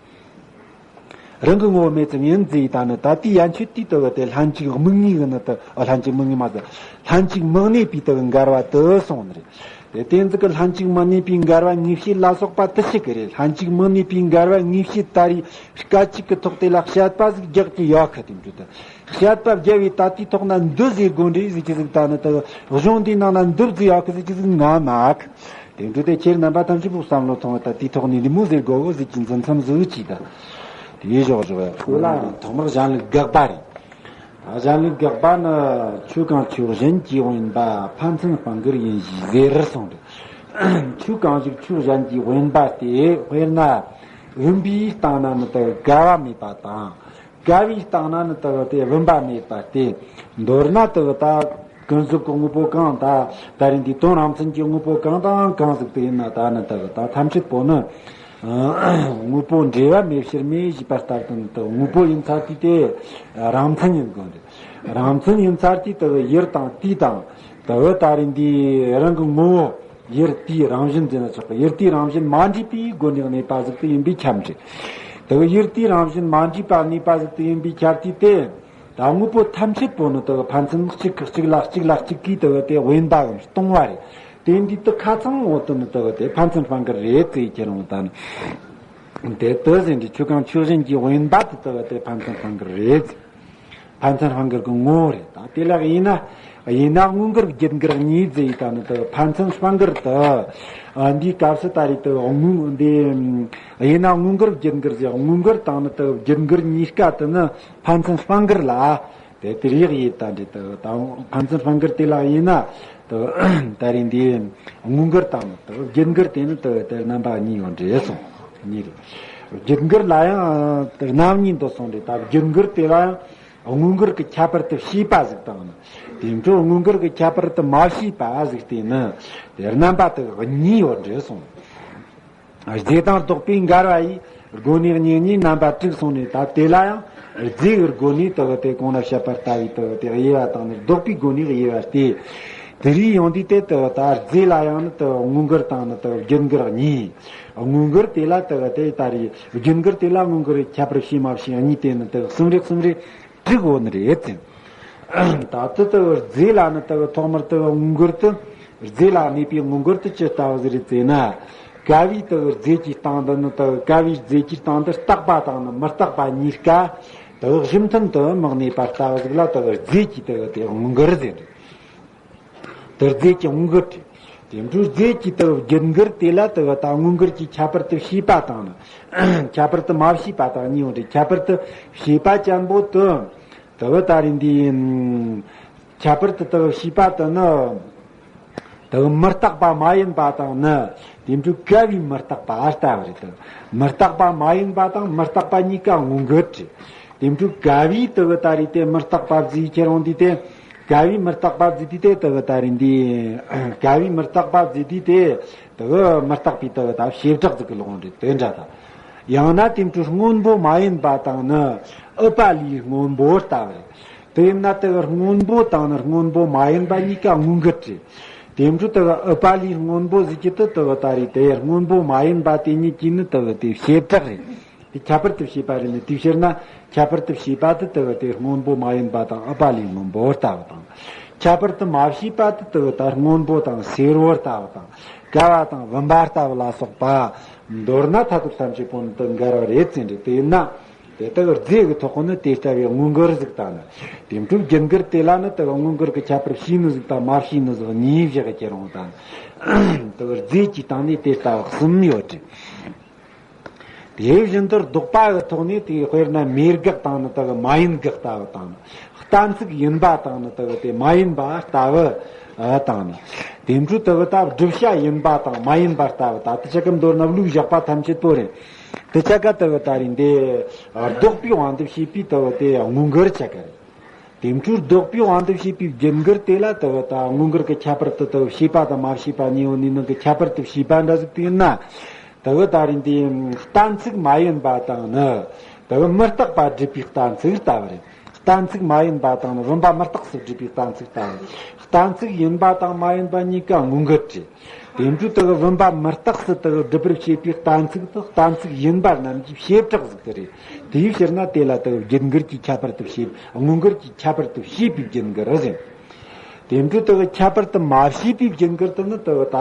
རང་གི་ངོ་བོ་མེ་ཙམ་ཡིན་ཟེར་ཡི་ད་ནི་ད་ལྟའི་ཡན་ཆོད་དེ་དེ་གི་དེ་ལྷན་ཅིག་དམིགས་ངེས་གི་ནི་དེ་ཨ་ལྷན་ཅིག་དམིགས་ངེས་མ་ཟེར། ལྷན་ཅིག་མི་གནས་པའི་དེ་གི་འགལ་བ་དེ་གསུངས་ནི་རེད། དེ་དེ་ཚིག་གི་ལྷན་ཅིག་མི་གནས་པའི་འགལ་བ་ངེས་བྱེད་ལ་སོགས་པ་དེ་ཞིག་གི་རེད། ལྷན་ཅིག་མི་གནས་པའི་འགལ་བ་ངེས་བྱེད་ད་རེས་སྐད་ཅིག་གི་ཐོག་དེ་ལ་བཤད་པ་ཟིག་རྒྱག་གི་ཡོད་གི་དེ་འདྲ་དེ། བཤད་པ་བརྒྱབ་པའི་ད་ལྟའི་ཐོག་ན་འདི་ཟེར་དགོས་འདྲ་ཟེར་གྱི་ཟིག་ད་ནི་དག་གཞུང་འདིའི་ནང་ན་འདི་ཟེར་ཡག་གི་ཟེར་གྱི་ཟིག་ང་མ་གི། དེ་འདྲ་དེ་ཁྱེད་རྣམ་པ་ཐམས་ཅད་པོ་བསམ་བློ་ཐོངས་ད་ལྟའི་ཐོག་ནས་འདི་མོ་ཟེར་དགོས་གི་ཟེར་གྱི་འཛིན་མཚམས་ཟིག་ཅིག་ད་དེ་ཡེ་ཞོག་ཞོག་ཡ། ཁོ་ལ་ཐོག་མར་གཞན་ལུགས་དགག་པ་རེད། ད་གཞན་ལུགས་དགག་པ་ནི་ཆོས་གང་ཆོས་གཞན་གྱིས་དབེན་པ་ཕན་ཚུན་སྤང་གིར་ཡིན་ཞེས་ཟེར་གསུངས་ཏེ། ཆོས་གང་ཞིག་ཆོས་གཞན་གྱིས་དབེན་པ་སྟེ། དཔེར་ན་བུམ་པའི་སྟེང་ན་ནི་དག་འགལ་བ་མེད་པ་དང་། འགལ་བའི་སྟེང་ན་ནི་དག་དེ་བུམ་པ་མེད་པ་སྟེ། མདོར་ན་དག་ད་ཀུན་རྫོབ་ཀྱི་དངོས་པོ་གང་དང་ད་རེས་འདི་དོན་རང་མཚན་གྱི་དངོས་པོ་གང་དང་གང་ཟིག་དེ་ཡིན་ན་ད་ནི་དག་ད་ཐམས་ཅད་པོ་ནི་དངོས་པོ་འབྲེལ་བ་མེད་ཕྱིར་མེད་ཞེས་པ་ལྟར་དུ་ནི་དག་དངོས་པོ་ཡིན་ཚར་དུས་དེ་རང་མཚན་ཡིན་དགོས་འདུག་རང་མཚན་ཡིན་ཚར་དུས་དག་ཡུལ་དང་དུས་དང་དག་ད་རེས་འདི་རང་གི་ངོ་བོ། ཡུལ་དུས་རང་བཞིན་ཟེར་ན་ཆོག་གི། ཡུལ་དུས་རང་བཞིན་མ་འདྲེས་པའི་སྒོ་ནས་གནས་པ་ཟིག་ཏུ་ཡིན་པས་ཁྱབ་འདྲ། དེ་གི་ཡུལ་དུས་རང་བཞིན་མ་འདྲེས་པ་གནས་པ་ཟིག་ཏུ་ཡིན་པས་ཁྱབ་དུས་དེ། ད་དངོས་པོ་ཐམས་ཅད་པོ་ནི་དེ་གི་ཕན་ཚུན་གཅིག་གིས་གཅིག་ལ་གཅིག་ལ་གཅིག་གིས་དེ་གི་དེ་དབེན་པའམ་སྟོང་བ་རེད། དེ་འདི་དེ་ཁ་ཚང་འོ་དེ་ནི་དེ་གི་དེ་ཕན་ཚུན་སྤང་གི་རེད་ཟེར་ཁྱེར་འོང་ད་ནི། དེ་དེ་ཟེར་འདི་ཆོས་གང་ཆོས་གཞན་གྱིས་དབེན་པ་དེ་དེ་གི་དེ་ཕན་ཚུན་སྤང་གི་རེད། ཕན་ཚུན་སྤང་གིར་གི་ངོ་བོ་རེད། ད་དེ་ལ་དབྱེ་ན། དབྱེ་ན་དངོས་འགལ་བརྒྱུད་འགལ་གཉིས་ཟེར་ཡི་ད་ནི་དེ་ཕན་ཚུན་སྤང་གིར་དུ། ཨ་འདིའི་སྐབས་སུ་ད་རེས་དེ་དངོས་འདི། དབྱེ་ན་དངོས་འགལ་བརྒྱུད་འགལ་ཟེར་དངོས་འགལ་དང་ནི་དེ་བརྒྱུད་འགལ་གཉིས་ཀ་དུ་ནི་ཕན་ཚུན་སྤང་གིར་ལ། དེ་དེ་རིགས་ཡིན་ད་འདྲ་དེ་ད་ཕན་ཚུན་སྤང་གིར་དེ་ལ་དབྱེ་ན། དེ་ད་རེས་འདི་དངོས་འགལ་དང་དེ་བརྒྱུད་འགལ་དེ་ནི་དེ་དེ་རྣམ་པ་གཉིས་ཡོད་རེད་གསུངས། གཉིས་རེད། བརྒྱུད་འགལ་ལ་ཡང་དེ་རྣམ་གཉིས་འདུ་གསུངས་རེད། ད་བརྒྱུད་འགལ་དེ་ལ་ཡང་དངོས་འགལ་གྱི་ཁྱད་པར་དུ་བྱས་པ་ཟིག་དང་ནི། དེ་འཕྲོ་དངོས་འགལ་གྱི་ཁྱད་པར་དུ་མ་བྱས་པ་ཟིག་དེ་ནི་དེ་རྣམ་པ་དེ་གཉིས་ཡོད་རེད་གསུངས། རྫས་དང་ལྡོག་པའི་འགལ་བ་ཡི་སྒོ་ནས་གཉིས་གཉིས་རྣམ་པ་དྲུག་གསུངས་ནས། ད་དེ་ལ་ཡང་རྫས་ཀྱི་སྒོ་ནས་དེ་གི་དེ་གོང་ན་བཤད་པ་ལྟ་བུའི་དེ་གི་དེ་དབྱེ་བ་དང་ནི། ལྡོག་པའི་སྒོ་ནས་དབྱེ་བ་སྟེ། དེ་རིགས་ཡོང་དུས་དེ་དེ་གི་ད་རྫས་ལ་ཡང་ནི་དེ་གི་དངོས་འགལ་དང་ནི་དེ་གི་བརྒྱུད་འགལ་གཉིས། དངོས་འགལ་དེ་ལ་དེ་གི་དེ་ད་རེས་བརྒྱུད་འགལ་དེ་ལ་དངོས་འགལ་ཁྱད་པར་བྱས་མ་བྱས་གཉིས་དེ་ནི་དེ་གི་གསུམ་རེ་གསུམ་རེ་དྲུག་ཡོད་ནི་རེད་ཟེར། ད་ལྟ་དེ་གི་རྫས་ལ་ནི་དེ་གི་ཐོག་མར་དེ་གི་དངོས་འགལ་དུ། རྫས་ལ་གནས་པའི་དངོས་འགལ་དུ་ཅི་ལྟ་བུ་ཟིག་རེད་ཟེར་ན། ཀ་བའི་དེ་གི་རྫས་ཀྱི་སྟེང་དུ་ནི་དེ་གི་ཀ་བའི་རྫས་ཀྱི་སྟེང་དུ་རྟག་པ་དང་ནི་མི་རྟག་པ་གཉིས་ཀ་དེ་གི་གཞི་མཐུན་དུ་མི་གནས་པ་ལྟ་བུ་ཟིག་ལ་དེ་གི་རྫས་ཀྱི་དེ་གི་དེ་དངོས་འགལ་ཟེར། དེ་རྫས་ཀྱི་དངོས་འགལ་རེད། དེ་འཕྲོ་རྫས་ཀྱི་དེ་གི་བརྒྱུད་འགལ་དེ་ལ་དེ་གི་ད་དངོས་འགལ་གྱི་ཁྱད་པར་དུ་བྱས་པ་དང་ནི། ཁྱད་པར་དུ་མ་བྱས་པ་དང་གཉིས་ཡོད་རེད། ཁྱད་པར་དུ་བྱས་པ་ཅན་པོ་དེ། དེ་གི་ད་རེས་འདི་ཡིན། ཁྱད་པར་དུ་དེ་གི་བྱས་པ་དེ་ནི། དེ་གི་མི་རྟག་པ་མ་ཡིན་པ་དང་ནི། དེ་འཕྲོ་ཀ་བའི་མི་རྟག་པ་ཨ་ལྟ་བུ་རེད། དེ་མི་རྟག་པ་མ་ཡིན་པ་དང་མི་རྟག་པ་གཉིས་ཀ་དངོས་འགལ་རེད། དེ་འཕྲོ་ཀ་བའི་དེ་གི་ད་རེས་དེ་མི་རྟག་པ་རྫས་ཁྱེར་ཡོང་དུས་དེ། ཀ་བའི་མི་རྟག་པ་རྫས་དུས་དེ་དེ་གི་ད་རེས་འདི། ཀ་བའི་མི་རྟག་པ་རྫས་དུས་དེ། དེ་གི་མི་རྟག་པའི་དེ་གི་ད་བྱེ་བྲག་ཟིག་གི་ལོག་འདྲ་དེ་འདྲ་ད། ཡང་ན་དེ་འཕྲོ་སྔོན་པོ་མ་ཡིན་པ་དང་ནི། ཨུཏྤ་ལིའི་སྔོན་པོ་ལྟ་བུ་རེད། དེ་ཡིན་ན་དེ་གི་སྔོན་པོ་དང་ནི་སྔོན་པོ་མ་ཡིན་པ་གཉིས་ཀ་དངོས་འགལ་རེད། དེ་འཕྲོ་དེ་གི་ཨུཏྤ་ལིའི་སྔོན་པོ་ཟེར་གྱི་དེ་དེ་གི་ད་རེས་དེ་སྔོན་པོ་མ་ཡིན་པ་དེ་གཉིས་ཀྱི་ནི་དེ་གི་དེ་བྱེ་བྲག་རེད། དེ་ཁྱད་པར་དུ་བྱས་པ་རེད་ནི། དེའི་ཕྱིར་ན་ཁྱད་པར་དུ་བྱས་པ་དེ་དེ་གི་དེ་སྔོན་པོ་མ་ཡིན་པ་དང་ཨུཏྤ་ལིའི་སྔོན་པོ་ལྟ་བུ་དང་། ཁྱད་པར་དུ་མ་བྱས་པ་དེ་དེ་གི་ད་སྔོན་པོ་དང་སེར་པོ་ལྟ་བུ་དང་། ཀ་བ་དང་བུམ་པ་ལྟ་བུ་ལ་སོགས་པ། མདོར་ན་མཐར་ཐུག་ཐམས་ཅད་པོ་ནི་དེ་འགལ་བ་རེད་ཟེར་འདྲ་དེ་ཡིན་ན། དེ་དག་རྫས་ཀྱི་ཐོག་གི་ནི་དེ་ལྟ་བུའི་དངོས་འགལ་ཟིག་དང་ནི། དེ་འཕྲོ་བརྒྱུད་འགལ་དེ་ལ་ནི་དེ་གི་དངོས་འགལ་གྱི་ཁྱད་པར་ཕྱེ་ནི་ཟིག་དང་མ་ཕྱེ་ནི་ཟིག་གཉིས་བཞག་གི་ཁྱེར་ཡོང་དང་། དེ་གི་རྫས་ཀྱི་སྟེང་ནས་དེ་ལྟ་བུ་གསུམ་ཡོད་དེ། དེ་བཞིན་དུ་ལྡོག་པ་གི་ཐོག་ནས་དེ་དཔེར་ན་མེད་དགག་དང་ནི་དེ་གི་མ་ཡིན་དགག་ལྟ་བུ་དང་ནི། གཏན་ཚིགས་ཡིན་པ་དང་ནི་དེ་གི་དེ་མ་ཡིན་པ་ལྟ་བུ་དང་ནི། དེ་འཕྲོ་དེ་གི་ད་བསྒྲུབ་བྱ་ཡིན་པ་དང་མ་ཡིན་པ་ལྟ་བུ་ད་དེ་ཆ་ག་མདོར་ན་བློས་བཞག་པ་ཐམས་ཅད་པོ་རེད། དེ་ཆ་ག་དེ་གི་ད་རེས་འདི་ལྡོག་པའི་དབང་དུ་བྱས་པའི་དེ་གི་དེ་དངོས་འགལ་ཆ་ག་རེད། དེ་འཕྲོ་ལྡོག་པའི་དབང་དུ་བྱས་པའི་རྒྱུ་འགལ་དེ་ལ་དེ་གི་ད་དངོས་འགལ་གྱི་ཁྱད་པར་དུ་དེ་གི་བྱས་པ་དང་མ་བྱས་པ་གཉིས་ཡོད་ནི་ནང་གི་ཁྱད་པར་དུ་བྱས་པ་འདྲ་ཟིག་དེ་ཡིན་ན། དེ་གི་ད་རེས་འདི་གཏན་ཚིགས་མ་ཡིན་པ་དང་ནི། དེ་གི་མི་རྟག་པ་སྒྲུབ་པའི་གཏན་ཚིགས་ལྟ་བུ་རེད། གཏན་ཚིགས་མ་ཡིན་པ་དང་ནི་བུམ་པ་མི་རྟག་སུ་སྒྲུབ་པའི་གཏན་ཚིགས་ལྟ་བུ། གཏན་ཚིགས་ཡིན་པ་དང་མ་ཡིན་པ་གཉིས་ཀ་དངོས་འགལ་རེད། དེ་འཕྲོ་དེ་གི་བུམ་པ་མི་རྟག་སུ་དེ་གི་སྒྲུབ་པར་བྱེད་པའི་གཏན་ཚིགས་དེ་གཏན་ཚིགས་ཡིན་པ་རྣམས་ཀྱི་བྱེ་བྲག་ཟིག་དེ་རེད། དེའི་ཕྱིར་ན་དེ་ལ་དེ་གི་རྒྱུ་འགལ་གྱི་ཁྱད་པར་དུ་བྱེད། དངོས་འགལ་གྱི་ཁྱད་པར་དུ་བྱེད་པའི་རྒྱུ་འགལ་རེད། དེ་འཕྲོ་དེ་གི་ཁྱད་པར་དུ་མ་བྱེད་པའི་རྒྱུ་འགལ་དེ་ནི་དེ་གི་ད་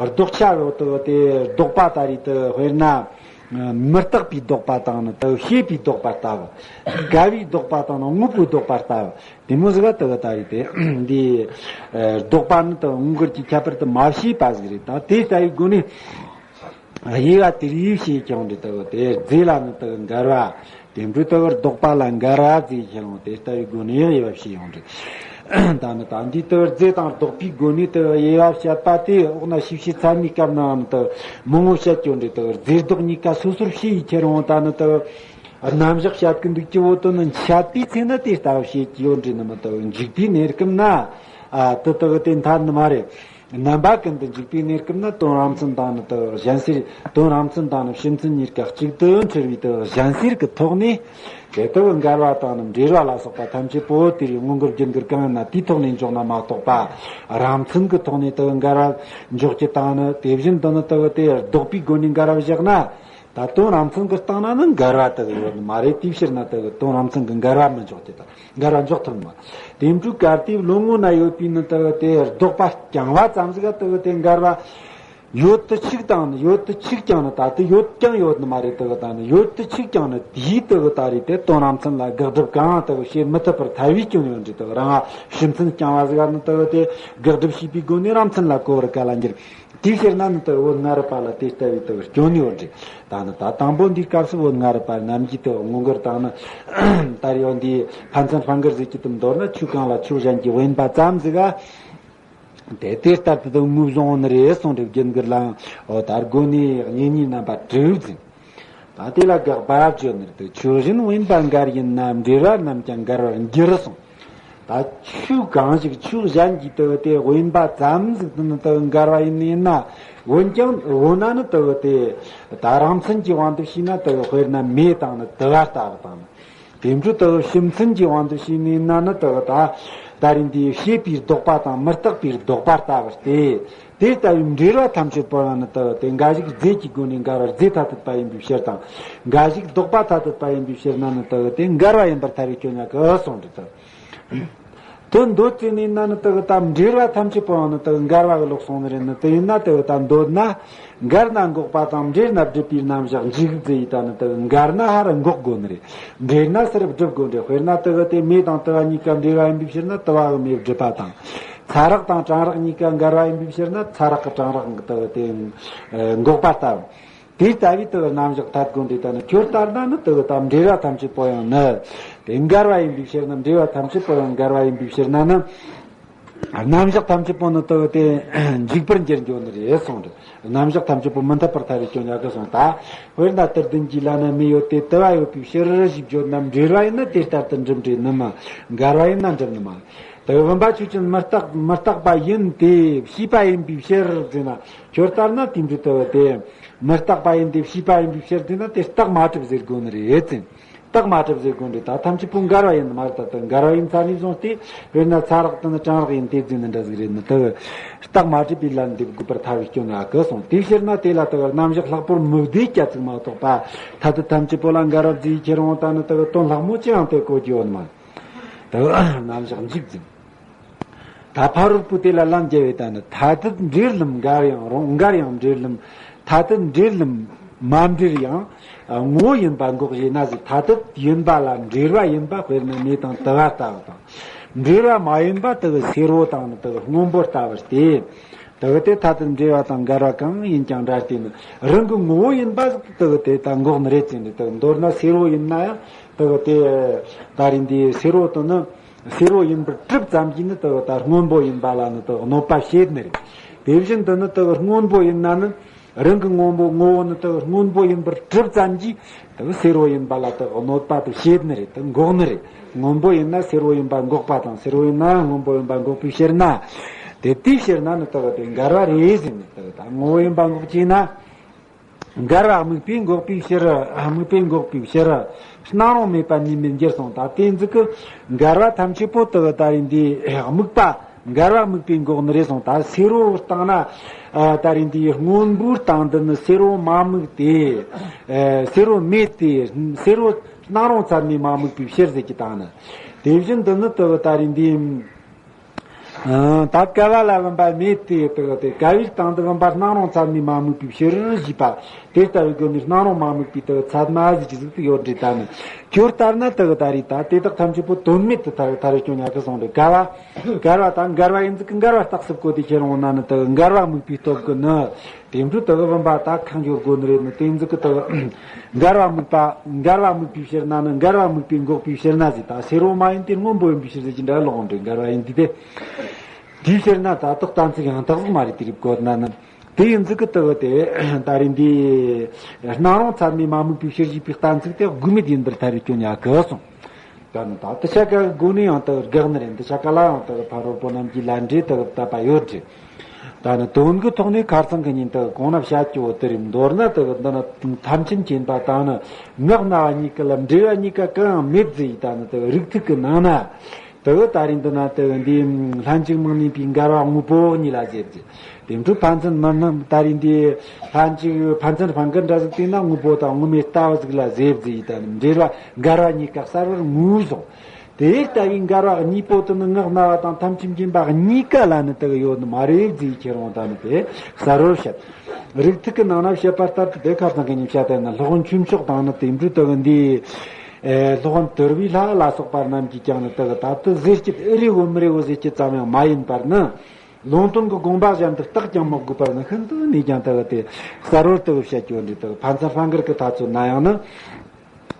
ལྡོག་བྱ་ཡོད་དེ་གི་དེ་ལྡོག་པ་ད་རེས་དེ་དཔེར་ན། མི་རྟག་པའི་ལྡོག་པ་དང་ནི་དེ་གི་བྱེད་པའི་ལྡོག་པ་ལྟ་བུ། འགལ་བའི་ལྡོག་པ་དང་ནི་དངོས་པོའི་ལྡོག་པ་ལྟ་བུ། དེ་མོ་ཟིག་ག་དེ་གི་ད་རེས་དེ་འདི་ལྡོག་པ་ནི་དེ་དངོས་འགལ་གྱི་ཁྱད་པར་དུ་མ་བྱས་པ་ཟིག་རེད། ད་དེ་ལྟ་བུའི་སྒོ་ནས་དབྱེ་བ་དེ་རིགས་ཕྱེ་ཀྱང་འདི་དེ་གི་དེ་རྫས་ལ་ནི་དེ་གི་འགལ་བ། དེ་འཕྲོ་དེ་གི་ལྡོག་པ་ལ་འགལ་བ་ཟེར་ཁྱེར་ཡོང་དེ་ལྟ་བུའི་སྒོ་ནས་དབྱེ་བ་ཕྱེ་ཡོང་འདི། ད་ནི་ད་འདི་དེ་གི་རྫས་དང་ལྡོག་པའི་སྒོ་ནས་དེ་གི་དབྱེ་བ་བཤད་པ་དེ་འོག་ན་ཞིབ་བཤད་ཚར་ནས་སྐབས་ནའང་དེ་གི་མང་བོ་བཤད་ཀྱང་འདི་དེ་གི་རྫས་ལྡོག་གཉིས་ཀ་སོ་སོར་ཕྱེ་ཡི་ཁྱེར་ཡོང་ད་ནི་དེ་གི་རྣམ་གཞག་བཤད་ཀྱི་འདུག་ཀྱི་འོ་དོ་ནི་བཤད་པའི་ཚེ་ན་དེ་ལྟ་བུ་བཤད་ཀྱི་ཡོད་འདྲི་ནི་མི་དེ་གི་འཇིག་པའི་གནས་སྐབས་ན་ཨ་དེ་དེ་གི་དེ་མཐའ་ནི་མ་རེད། རྣམ་པ་ཀུན་ཏུ་འཇིག་པའི་གནས་སྐབས་ན་དོན་རང་མཚན་དང་ནི་དེ་གི་གཞན་སེལ། དོན་རང་མཚན་དང་ནི་ཕྱི་མཚན་གཉིས་ཀ་གཅིག་ཏུ་འཁྲུལ་བའི་དེ་གི་གཞན་སེལ་གྱི་ཐོག་ནས་དེ་དེ་གི་འགལ་བ་དང་ནི་འབྲེལ་བ་ལ་སོགས་པ་ཐམས་ཅད་པོ་དེ་རིགས་དངོས་འགལ་རྒྱུ་འགལ་གང་ཡིན་ན་དེའི་ཐོག་ནས་འཇོག་ན་མ་གཏོགས་པ། རང་མཚན་གྱི་ཐོག་ནས་དེ་གི་འགལ་བ་འཇོག་རྒྱུ་དང་ནི་དེ་བཞིན་དུ་ནི་དེ་གི་དེ་ལྡོག་པའི་སྒོ་ནས་འགལ་བ་བཞག་ན། ད་དོན་རང་མཚན་གྱི་སྟེང་ན་ནི་འགལ་བ་དེ་གི་ཡོད་ནི་མ་རེད། དེའི་ཕྱིར་ན་དེ་གི་དོན་རང་མཚན་གྱི་འགལ་བ་མི་འཇོག་དེ་དང་འགལ་བ་འཇོག་ཐུབ་མ། དེ་འཕྲོ་གལ་ཏེ་བློ་ངོ་ན་ཡོད་པའི་ནི་དེ་གི་དེ་ལྡོག་པ་རྐྱང་བ་ཙམ་ཟིག་ག་དེ་གི་དེ་འགལ་བ་ཡོད་དུ་ཆུག་དང་ནི་ཡོད་དུ་ཆུག་ཀྱང་ནི་ད་དེ་ཡོད་ཀྱང་ཡོད་ནི་མ་རེད། དེ་གི་ད་ནི་ཡོད་དུ་ཆུག་ཀྱང་ནི་དེའི་དེ་གི་ད་རེད་དེ་དོན་རང་མཚན་ལ་དགག་སྒྲུབ་གང་དེ་གི་བྱེད་མི་ཐུབ་པར་ཐལ་བའི་སྐྱོན་ཡོད་འདྲི། དེ་གི་རང་ཕྱི་མཚན་རྐྱང་བ་ཟིག་ག་ནི་དེ་གི་དེ་དགག་སྒྲུབ་བྱས་པའི་སྒོ་ནས་རང་མཚན་ལ་གོ་བར་ག་ལ་འགྱུར། དེའི་ཕྱིར་ན་ནི་དེ་བོད་སྔ་རབས་པ་ལ་དེ་ལྟ་བུའི་དེ་སྐྱོན་ཡོད་རེད། ད་ནི་ད་དང་པོ་འདིའི་སྐབས་སུ་བོད་སྔ་རབས་པ་རྣམས་ཀྱིས་དེ་དངོས་འགལ་དང་ནི་ད་རེས་འདི་ཕན་ཚུན་ཕན་འགལ་ཟེར་གྱི་དེ་མདོར་ན་ཆོས་གང་ལ་ཆོས་གཞན་གྱིས་དབེན་པ་ཙམ་ཟིག་ག་དེ་དེ་ལྟར་དུ་དུ་ངུ་བཟུང་ནི་རེད་གསུངས་རེད། རྒྱུན་གྱི་ལའང་འོ་ད་དགོན་ནས་གཉེན་ཉེ་རྣམ་པ་དྲུག་ཟིན། ད་དེ་ལ་དགག་པ་བརྗོད་ནི་རེད། དུ་ཆོས་བཞིན་དབེན་པ་འགར་ཡིན་ན་འབྲེལ་བ་རྣམས་ཀྱང་འགལ་བར་འགྱུར་གསུངས། ད་ཆོས་གང་ཞིག་ཆོས་གཞན་གྱིས་དུ་དེ་དབེན་པ་ཙམ་ཟིག་དུ་ནི་དུ་འགལ་བ་ཡིན་ནི་ཡིན་ན། འོན་ཀྱང་འོ་ན་ནི་དུ་དེ་ད་རང་མཚན་གྱི་དབང་དུ་བྱས་ན་དུ་དཔེར་ན་མེ་དང་ནི་དུ་བ་ལྟ་བུ་དང་ནི། དེ་འཕྲོ་དུ་ཕྱི་མཚན་གྱི་དབང་དུ་བྱས་ནས་ན་ནི་དུ་ད་ད་རིང་འདིའི་བྱས་པའི་ལྡོག་པ་དང་མི་རྟག་པའི་ལྡོག་པ་ལྟ་བུ་སྟེ། དེ་ལྟ་བུའི་འབྲེལ་བ་ཐམས་ཅད་པོ་ཡང་ནི་དུ་དེ་འགའ་ཞིག་རྫས་ཀྱི་སྒོ་ནས་འགལ་བར་རྫས་ཐ་དད་པ་ཡིན་པའི་ཕྱིར་དང་། འགའ་ཞིག་ལྡོག་པ་ཐ་དད་པ་ཡིན་པའི་ཕྱིར་ན་ནི་དུ་དེ་འགལ་བ་ཡིན་པར་ཐལ་བའི་སྐྱོན་ཡང་གི་གསུངས་འདུག་ད། དོན་འདོད་ཅེས་ནི་ན་ནི་དུ་ད་འབྲེལ་བ་ཐམས་ཅད་པོ་ཡང་ནི་དུ་འགལ་བ་གི་ལོག་སོང་ནི་རེད། ནི་དུ་ཡིན་ན་དུ་ད་འདོད་ན། འགལ་ན་འགོག་པ་དང་འབྲེལ་ན་སྒྲིབ་པའི་རྣམ་གཞག་འཇིག་ཟེར་ཡི་ད་ནི་དུ་འགལ་ན་ཧ་ར་འགོག་དགོས་ནི་རེད། འབྲེལ་ན་སུ་རབ་སྒྲིབ་དགོས་འདྲེ། དཔེར་ན་དུ་དེ་མེ་དང་དུ་བ་གཉིས་ཀ་འབྲེལ་བ་ཡིན་པའི་ཕྱིར་ན་དུ་བ་གི་མེ་སྒྲིབ་པ་དང་། ཚ་རགས་དང་གྲང་རགས་གཉིས་ཀ་འགལ་བ་ཡིན་པའི་ཕྱིར་ན་ཚ་རགས་ཀྱི་གྲང་རགས་དུ་དེ་འགོག་པ་ལྟ་བུ། དེ་ལྟ་བུའི་དུ་རྣམ་གཞག་ཐད་དགོས་འདྲེ་ད་ནི་ཁྱོད་ལྟར་ན་ནི་དུ་དང་འབྲེལ་བ་ཐམས་ཅད་པོ་ཡང་ནི་དེ་འགལ་བ་ཡིན་པའི་ཕྱིར་ན། འབྲེལ་བ་ཐམས་ཅད་པོ་ཡང་འགལ་བ་ཡིན་པའི་ཕྱིར་ན་ནི། རྣམ་གཞག་ཐམས་ཅད་པོ་ནི་དུ་དེ་འཇིག་པར་འགྱུར་འགྱོ་ནི་རེད་གསུངས་རེད། རྣམ་གཞག་ཐམས་ཅད་པོ་མི་མཐུན་པར་ཐལ་བའི་སྐྱོན་ཡང་གི་གསུངས། ད་དཔེར་ན་དུ་ལྡན་གྱི་ལ་ན་མེ་ཡོད་དེ་དུ་བ་ཡོད་པའི་ཕྱིར་ཞེས་བརྗོད་ན་འབྲེལ་བ་ཡིན་ན་དེ་ལྟར་དུ་འགྲུབ་འདྲེ་ནི་མ། འགལ་བ་ཡིན་ན་འགྲུབ་ནི་མ། དུ་བུམ་པ་ཆོས་ཅན་མི་རྟག་མི་རྟག་པ་ཡིན་ཏེ་བྱས་པ་ཡིན་པའི་ཕྱིར་ཟེར་ན། ཁྱོད་ལྟར་ན་དེ་འདྲ་དུ་དེ་མི་རྟག་པ་ཡིན་ཏེ་བྱས་པ་ཡིན་པའི་ཕྱིར་ཟེར་ན་དེ་རྟགས་མ་གྲུབ་ཟེར་དགོས་ནི་རེད་ཟེར། རྟགས་མ་གྲུབ་ཟེར་དགོས་འདྲེ་ད་ཐམས་ཅད་པོ་འགལ་བ་ཡིན་མ་རེད། ད་ལྟ་འགལ་བ་ཡིན་ཚར་ནས་བཟུང་སྟེ་དཔེར་ན་ཚ་རགས་དང་གྲང་རགས་ཡིན་ཏེ་ཟེར་ནི་འདྲ་ཟིག་རེད། ནི་དུ་རྟགས་མ་གྲུབ་པའི་ལན་འདེབས་དགོས་པར་ཐལ་བའི་སྐྱོན་ཡང་གི་གསུངས། དེའི་ཕྱིར་ན་དེ་ལ་དུ་རྣམ་གཞག་ལྷག་པོར་མི་བདེ་སྐྱ་ཚིག་མ་གཏོགས་པ། ཐ་དད་ཐམས་ཅད་པོ་ལ་འགལ་བ་བརྫིས་ཁྱེར་འོང་ད་ནི་དུ་དོན་ལྷག་མོ་ཅི་ཡང་དེ་གོ་རྒྱུ་ཡོད་མ། དུ་རྣམ་གཞག་འཇིག་ཟིན། ད་ཕ་རོལ་པོ་དེ་ལ་ལན་རྒྱལ་བས་ད་ནི་ཐ་དད་འབྲེལ་ལམ་འགལ་ཡང་རུང་འགལ་ཡང་འབྲེལ་ལམ། ཐ་དད་འབྲེལ་ལམ་མ་འབྲེལ་ཡང་ངོ་བོ་ཡིན་པ་འགོག་ཞེ་ན་ཟེར། ཐ་དད་ཡིན་པ་ལ་འབྲེལ་བ་ཡིན་པ་དཔེར་ན་མེ་དང་དུ་བ་ལྟ་བུ་དང་། འབྲེལ་བ་མ་ཡིན་པ་དུ་སེར་བོ་དང་དུ་སྔོན་པོ་ལྟ་བུ་སྟེ། དུ་དེ་ཐ་དད་འབྲེལ་བ་དང་འགལ་བ་གང་ཡིན་ཀྱང་འདྲ་སྟེ་ནི་རང་གི་ངོ་བོ་ཡིན་པ་ཟིག་དུ་དེ་ད་འགོག་ནི་རེད་ཟེར་ནས། དུ་མདོར་ན་སེར་བོ་ཡིན་ན་ཡང་དུ་དེ་ད་རིང་འདི་སེར་བོ་དུ་ནི། སེར་བོ་ཡིན་པར་གྲུབ་ཙམ་གྱིས་ནི་དུ་ད་སྔོན་པོ་ཡིན་པ་ལ་ནི་དུ་གནོད་པ་བྱེད་ནི་རེད། དེ་བཞིན་དུ་ནི་དུ་སྔོན་པོ་ཡིན་ན་ནི་རང་གི་ངོ་བོ་ངོ་བོ་ནི་དུ་སྔོན་པོ་ཡིན་པར་གྲུབ་ཙམ་གྱིས་དུ་སེར་བོ་ཡིན་པ་ལ་དུ་གནོད་པ་དུ་བྱེད་ནི་རེད། དུ་འགོག་ནི་རེད། སྔོན་པོ་ཡིན་ན་སེར་བོ་ཡིན་པ་འགོག་པ་དང་། སེར་བོ་ཡིན་ན་སྔོན་པོ་ཡིན་པ་འགོག་པའི་ཕྱིར་ན། དེ་དེའི་ཕྱིར་ན་ནི་དུ་དེ་འགལ་བ་རེད་ཟེར་ནས། དུ་ད་ངོ་བོ་ཡིན་པ་འགོག་བྱས་ན། འགལ་བ་དམིགས་པས་འགོག་པའི་ཕྱིར། དམིགས་པས་འགོག་པའི་ཕྱིར། སྣང་རུང་མེད་པ་ནི་མི་འགྱུར་གསུངས། ད་དེ་ཟིག་གི་འགལ་བ་ཐམས་ཅད་པོ་དུ་ད་རིང་འདི་དམིགས་པ་འགལ་བ་དམིགས་པས་འགོག་ནི་རེད་གསུངས། ད་སེར་བོ་བཏང་ན་ད་རིང་འདི་སྔོན་པོའི་སྟེང་འདི་ནི་སེར་བོ་མ་དམིགས་ཏེ། སེར་བོ་མེད་དེ། སེར་བོ་སྣང་རུང་ཚད་མས་མ་དམིགས་པའི་ཕྱིར་ཟེར་གྱི་བཏང་ནི། དེ་བཞིན་དུ་ནི་དུ་ད་རིང་འདི། ད་ཀ་བ་ལ་བུམ་པ་མེད་དེ་དག་དེ་ཀ་བའི་སྟེང་དུ་བུམ་པ་སྣང་རུང་ཚད་མས་མ་དམིགས་པའི་ཕྱིར་ཞེས་པ། དེ་ལྟ་བུའི་སྒོ་ནས་སྣང་རུང་མ་དམིགས་པའི་དག་ཚད་མ་ཟེར་གྱི་ཟིག་ཏུ་ཡོད་འདྲེ་ད་ནི། ཁྱོད་ལྟར་ན་དག་ད་རེད། ད་དེ་དག་ཐམས་ཅད་པོ་དོན་མེད་དུ་ཐར་ཐར་སྐྱོན་ཡང་གི་སོང་འདྲེ། ཀ་བ་འགལ་བ་དང་འགལ་བ་ཡིན་ཟིག་གི་འགལ་བ་རྟགས་སུ་བཀོད་དེ་ཁྱེར་འོང་ན་ནི་དག་འགལ་བ་དམིགས་པའི་སྟོབས་ཀྱིས་ནི། དེ་འཕྲོ་དག་བུམ་པ་ད་ཁ་འགྱོ་དགོས་ནི་རེད། ནི་དེ་ཟིག་གི་དག་འགལ་བ་དམིགས་པ་འགལ་བ་དམིགས་པའི་ཕྱིར་ན་ནི་འགལ་བ་དམིགས་པས་འགོག་པའི་ཕྱིར་ན་ཟེར། ད་སེར་བོ་མ་ཡིན་ཏེ་སྔོན་པོ་ཡིན་པའི་ཕྱིར་ཟེར་གྱི་འདྲ་ལོག་འདྲེ་འགལ་བ་ཡིན་དུས་དེ། དེའི་ཕྱིར་ན་ད་དག་གཏན་ཚིགས་ཡང་དག་ཟིག་མ་རེད། དེ་རིགས་བཀོད་ན་ནི། དེ་ཡིན་ཟིག་གི་དག་དེ་ད་རིང་འདི་སྣང་རུང་ཚད་མས་མ་དམིགས་པའི་ཕྱིར་ཞེས་པའི་གཏན་ཚིགས་དེ་དགོས་མེད་ཡིན་པར་ཐལ་བའི་སྐྱོན་ཡང་གི་སོང་། ད་ནི་ད་དེ་ཆ་ག་སྒོ་ནས་ཡང་དག་དགག་ནི་རེད། འདི་ཆ་ག་ལ་ཡང་དག་ཕ་རོལ་པོ་རྣམས་ཀྱིས་ལན་འདྲེ་དག་བཏབ་པ་ཡོད་འདྲེ། ད་ནི་དོན་གྱི་ཐོག་ནས་ཁ་སང་གི་ཉིན་དག་གོང་ན་བཤད་རྒྱུ་བོ་དེ་རེད། མདོར་ན་དག་འདི་ནི་ཐམས་ཅད་མཁྱེན་པ་དང་ནི་ངག་རྣ་བ་གཉིས་ཀ་ལ་འབྲེལ་བ་གཉིས་ཀ་གང་ཡང་མེད་ཟེར་ཡི། ད་ནི་དག་རིགས་ཐིག་གི་ནང་ན། དེ་ད་རིང་འདི་ན་དེ་འདི་ལྷན་ཅིག་མིང་གནས་པའི་འགལ་བ་དངོས་པོ་གཉིས་ལ་ཟེར་གྱི། དེ་འཕྲོ་ཕན་ཚུན་མི་སྣང་། ད་རིང་འདི་ལྷན་ཅིག་ཕན་ཚུན་སྤང་གི་འདྲ་ཟིག་བལྟས་ན་དངོས་པོ་དང་དངོས་མེད་ལྟ་བུ་ཟིག་ལ་ཟེར་གྱི། ད་འབྲེལ་བ་འགལ་བ་གཉིས་ཀ་གསལ་བར་ངོས་བཟུང་། དེ་ལྟ་བུའི་འགལ་བ་གཉིས་པོ་དེ་ནི་ངག་རྣ་བ་དང་ཐམས་ཅད་མཁྱེན་པ་གཉིས་ཀ་ལ་ནི་དེ་ཡོད་ནི་མ་རེད་ཟེར་ཁྱེར་འོང་། ད་ནི་དེ་གསལ་བོར་བཤད། རིགས་ཐིག་གི་ནང་ན་བཤད་པ་ལྟར་དུ་དེ་ཁ་སང་གི་ཉིན་བཤད་དེ་ནི་སློབ་དཔོན་ཆོས་མཆོག་དང་ནི་དེ་འཕྲོ་དེ་འདི། ཨེ། སློབ་དཔོན་དུལ་བའི་ལྷ་ལ་སོགས་པ་རྣམས་ཀྱིས་ཀྱང་ནི་དེ་གི་ད་དུ་ཟེར་སྐྱིད་ཨེ་རེད་བོ་མི་རེད་བོ་ཟེར་སྐྱིད་ཙམ་ཡང་མ་ཡིན་པར་ནི། ལུང་དོན་གྱི་དགོངས་པ་གཞན་དུ་བརྟག་ཀྱང་མི་དགོས་པར་ནི་ཤིན་ཏུ་ནས་ཀྱང་དེ་གི་དེ་གསལ་བོར་དེ་གི་བཤད་རྒྱུ་འདི་དེ་གི་ཕན་ཚུན་སྤང་གི་གི་ཐ་ཚོད་ན་ཡང་ནི།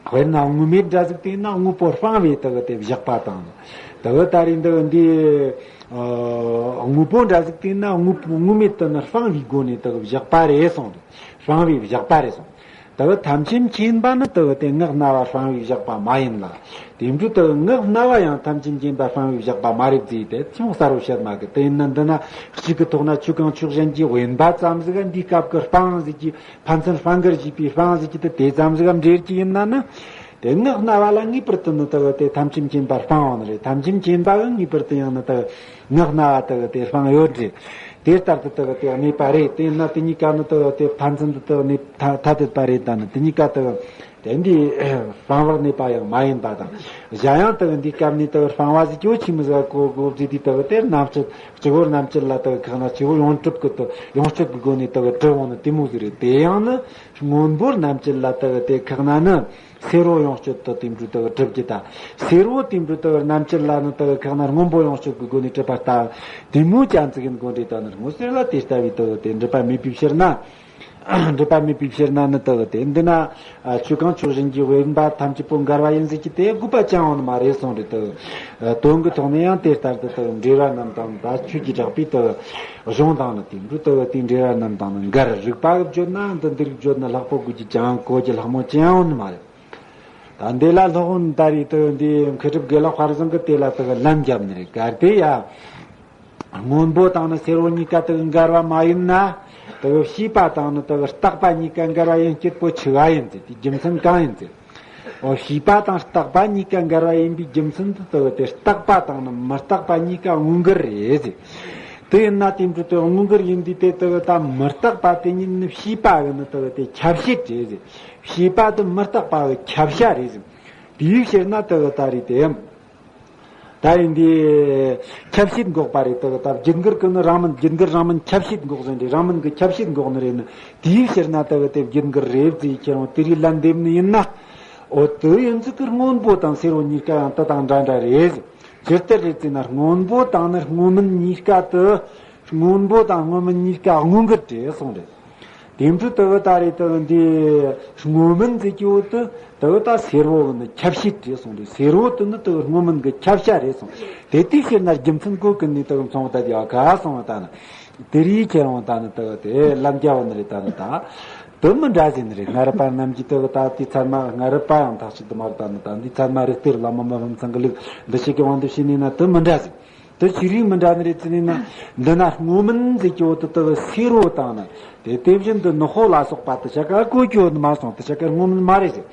དཔེར་ན་དངོས་མེད་འདྲ་ཟིག་དེ་ན་དངོས་པོ་སྤངས་པའི་དག་དེ་བཞག་པ་དང་། དག་ད་རེས་འདི་འདི་ཨ་དངོས་པོ་འདྲ་ཟིག་དེ་ན་དངོས་པོ་དངོས་མེད་དུ་ནི་སྤངས་པའི་སྒོ་ནས་དག་བཞག་པ་རེད་གསུངས་ཏེ། སྤངས་པའི་བཞག་པ་རེད་གསུངས། དག་ཐམས་ཅད་མཁྱེན་པ་ནི་དག་དེ་ངག་རྣ་བ་སྤངས་པའི་བཞག་པ་མ་ཡིན་ལ། དེ་འདྲ་དག་ངག་རྣ་བ་ཡང་ཐམས་ཅད་མཁྱེན་པ་སྤངས་པའི་བཞག་པ་མ་རེད་ཟེར་ཏེ་ཅུང་གསལ་པོ་བཤད་མ་གི། དེ་ཡིན་ན་འདི་ན་གཅིག་གི་ཐོག་ན་ཆོས་གང་ཆོས་གཞན་གྱི་དབེན་པ་ཙམ་ཟིག་ག་འདིའི་སྐབས་ཀྱི་སྤངས་ཟིག་གི་ཕན་ཚུན་སྤང་གར་བྱས་པའི་སྤངས་ཟེར་གྱི་དེ་དེ་ཙམ་ཟིག་གམ་འབྲེལ་གྱི་ཡིན་ན་ནི། དེ་ངག་རྣ་བ་ལ་ངེས་པར་དུ་ནི་དག་དེ་ཐམས་ཅད་མཁྱེན་པ་སྤངས་པ་ནི་རེད། ཐམས་ཅད་མཁྱེན་པ་གི་ངེས་པར་དུ་ཡང་ནི་དག་ངག་རྣ་བ་དག་དེ་སྤངས་ཡོད་རེད། དེ་ལྟར་དུ་དག་དེ་གནས་པ་རེད། དེ་ཡིན་ན་དེ་གཉིས་ཀ་ནི་དག་དེ་ཕན་ཚུན་དུ་དག་གནས་ཐ་ཐ་དད་པ་རེད། ད་ནི་དེ་གཉིས་ཀ་དག་དེ་འདི་སྤང་བར་གནས་པ་ཡང་མ་ཡིན་པ་དང་། གཞན་ཡང་དག་འདིའི་སྐབས་ནས་དག་སྤང་བ་ཟེར་གྱི་ཆི་མོ་ཟིག་གོ་གོ་བརྩིས་དུས་དག་དེ་རྣམ་དཔྱོད་སྤྱི་བོ་རྣམ་དཔྱོད་ལ་དག་ཁག་ན་སྤྱི་བོ་ཡོངས་གྲུབ་ཀྱི་དག་ཡོངས་གྲུབ་ཀྱི་སྒོ་ནས་དག་གྲུབ་འོང་ནི་དེ་མོ་ཟིག་རེད། དེ་ཡང་ནི། སྔོན་པོ་རྣམ་དཔྱོད་ལ་དག་དེ་ཁག་ན་ནི། སེར་པོ་ཡོངས་གཅོད་དུ་དེ་འདྲ་དག་གྲུབ་ཀྱི་ད། སེར་པོ་དེ་འདྲ་དག་རྣམ་དཔྱོད་ལ་ནི་དག་ཁག་ན་སྔོན་པོ་ཡོངས་གཅོད་ཀྱི་སྒོ་ནས་གྲུབ་པ་ལྟ། དེ་མོ་ཅན་ཟིག་ཡིན་དགོས་འདྲེ་ད་ནི་སྔོ་སེར་ལ་དེ་ལྟ་བུའི་དག་དེ་འགྲུབ་པ་མེད་པའི་ཕྱིར་ན། འགྲུབ་པ་མེད་པའི་ཕྱིར་ན་ནི་དག་དེ་འདི་ན། ཆོས་གང་ཆོས་གཞན་གྱི་དབེན་པ་ཐམས་ཅད་པོ་འགལ་བ་ཡིན་ཟེར་གྱི་དེ་དགོས་པ་ཅང་ཡོད་ནི་མ་རེད་གསུངས་རེད་དོ། དོན་གྱི་ཐོག་ནས་ཡང་དེ་ལྟར་དུ་དག་འགྲེལ་བ་རྣམས་དང་ད་ཆོས་ཀྱི་གྲགས་པའི་དག་གཞུང་དང་ནི་དེ་འདྲ་དག་དེའི་འགྲེལ་བ་རྣམས་དང་ནི་འགལ། རིགས་པ་གི་བརྗོད་ན་འདི་འདི་རིགས་བརྗོད་ན་ལྷག་པོ་དགོས་ཀྱི་ཅང་གོ་གི་ལྷག་མོ་ཅང་ཡོད་ནི་མ་རེད། ད་འདི་ལ་སློབ་དཔོན་ད་རེས་དག་འདི་མཁས་གྲུབ་དགེ་ལེགས་དཔལ་བཟང་གིས་དེ་ལ་དག་ལན་བརྒྱབ་ནི་རེད། གལ་ཏེ་ཡ། སྔོན་པོ་དང་ནི་སེར་པོ་གཉིས་ཀ་དག་འགལ་བ་མ་ཡིན་ན། དག་ཤེས་པ་དང་ནི་དག་རྟག་པ་གཉིས་ཀ་འགལ་བ་ཡིན་རྒྱུ་བོ་ཆི་ག་ཡིན་ཟེར། དེའི་རྒྱུ་མཚན་གང་ཡིན་ཟེར། འོ་ཤེས་པ་དང་རྟག་པ་གཉིས་ཀ་འགལ་བ་ཡིན་པའི་རྒྱུ་མཚན་དེ་དག་དེ་རྟག་པ་དང་ནི་མི་རྟག་པ་གཉིས་ཀ་དངོས་འགལ་རེད་ཟེར། དེ་ཡིན་ན་དེ་འདྲ་དེ་དངོས་འགལ་ཡིན་དུས་དེ་དག་ད་མི་རྟག་པ་དེ་ཉིད་ནི་ཤེས་པ་གི་ནི་དག་དེ་ཁྱབ་བྱེད་རེད་ཟེར། ཤེས་པ་དེ་མི་རྟག་པ་གི་ཁྱབ་བྱ་རེད་ཟེར། དེའི་ཕྱིར་ན་དག་ད་རེད་དེ། ད་ཡིན་དེ། ཁྱབ་བྱེད་འགོག་པ་རེད་དག་ད་རྒྱུད་འགལ་གི་ནི་རང་མིན་རྒྱུད་འགལ་རང་མིན་ཁྱབ་བྱེད་འགོག་ཟེར་རེད། རང་མིན་གི་ཁྱབ་བྱེད་འགོག་ནི་རེད་ནི། དེའི་ཕྱིར་ན་དག་དེ་རྒྱུད་འགལ་རེད་ཟེར་ཁྱེར་འོང་དེ་རིགས་ལན་འདེབས་ནི་ཡིན་ན། འོ་དེ་ཡིན་ཚུལ་གྱི་སྔོན་པོ་དང་སེར་པོ་གཉིས་ཀ་ཡང་དེ་དང་འདྲ་འདྲ་རེད། ཇི་ལྟར་རེད་ཟེར་ན་སྔོན་པོ་དང་ནི་སྔོ་སྨན་གཉིས་ཀ་དེ། སྔོན་པོ་དང་སྔོ་སྨན་གཉིས་ཀ་དངོས་འགལ་རེད་གསུངས་རེད། དེ་འཕྲོ་དེ་བ་ད་རེད་དེ་བ་འདི་སྔོ་སྨན་ཟེར་གྱི་བོ་དེ་དེ་བ་ད་སེར་པོ་གི་ནི་ཁྱབ་བྱེད་རེད་གསུངས་རེད། སེར་པོ་དེ་ནི་དེ་བ་སྔོ་སྨན་གྱི་ཁྱབ་བྱ་རེད་གསུངས། དེ་དེའི་ཕྱིར་ན་རྒྱུ་མཚན་གོ་གི་ནི་དེ་བ་མཚུངས་པ་ད་དེ་བ་ག་གསུངས་པ་ད་ནི། དེ་རིགས་ཁྱེད་རང་ད་ནི་དེ་བ་དེ་ལམ་རྒྱ་བ་ནི་རེད་ད་ནི་ད། དེ་མི་འདྲ་ཟེར་ནི་རེད། སྔ་རབས་པ་རྣམས་ཀྱིས་དེ་བ་ད་དེ་ཚར་མ་སྔ་རབས་པ་ཡང་ཐག་ཆོད་དུ་མ་རེད་ད་ནི་ད་འདི་ཚར་མ་རིག་གཏེར་བླ་མ་མི་ཕམ་ཚང་གི་ལུགས་འདི་ཞིག་གི་དབང་དུ་བྱས་ནས་ན་དེ་མི་འདྲ་ཟེར། དེ་ཆི་རིགས་མི་འདྲ་ནི་རེད་ཟེར་ནས་ན། འདི་ན་སྔོ་སྨན་ཟེར་གྱི་བོ་དེ་དག་སེར་པོ་དང་ནི། དེ་དེ་བཞིན་དུ་ནག་པོ་ལ་སོགས་པ་དེ་ཆ་ག་གོ་གྱི་ཡོད་ནི་མ་སོང་། དེ་ཆ་ག་སྔོ་སྨན་མ་རེད་ཟེར།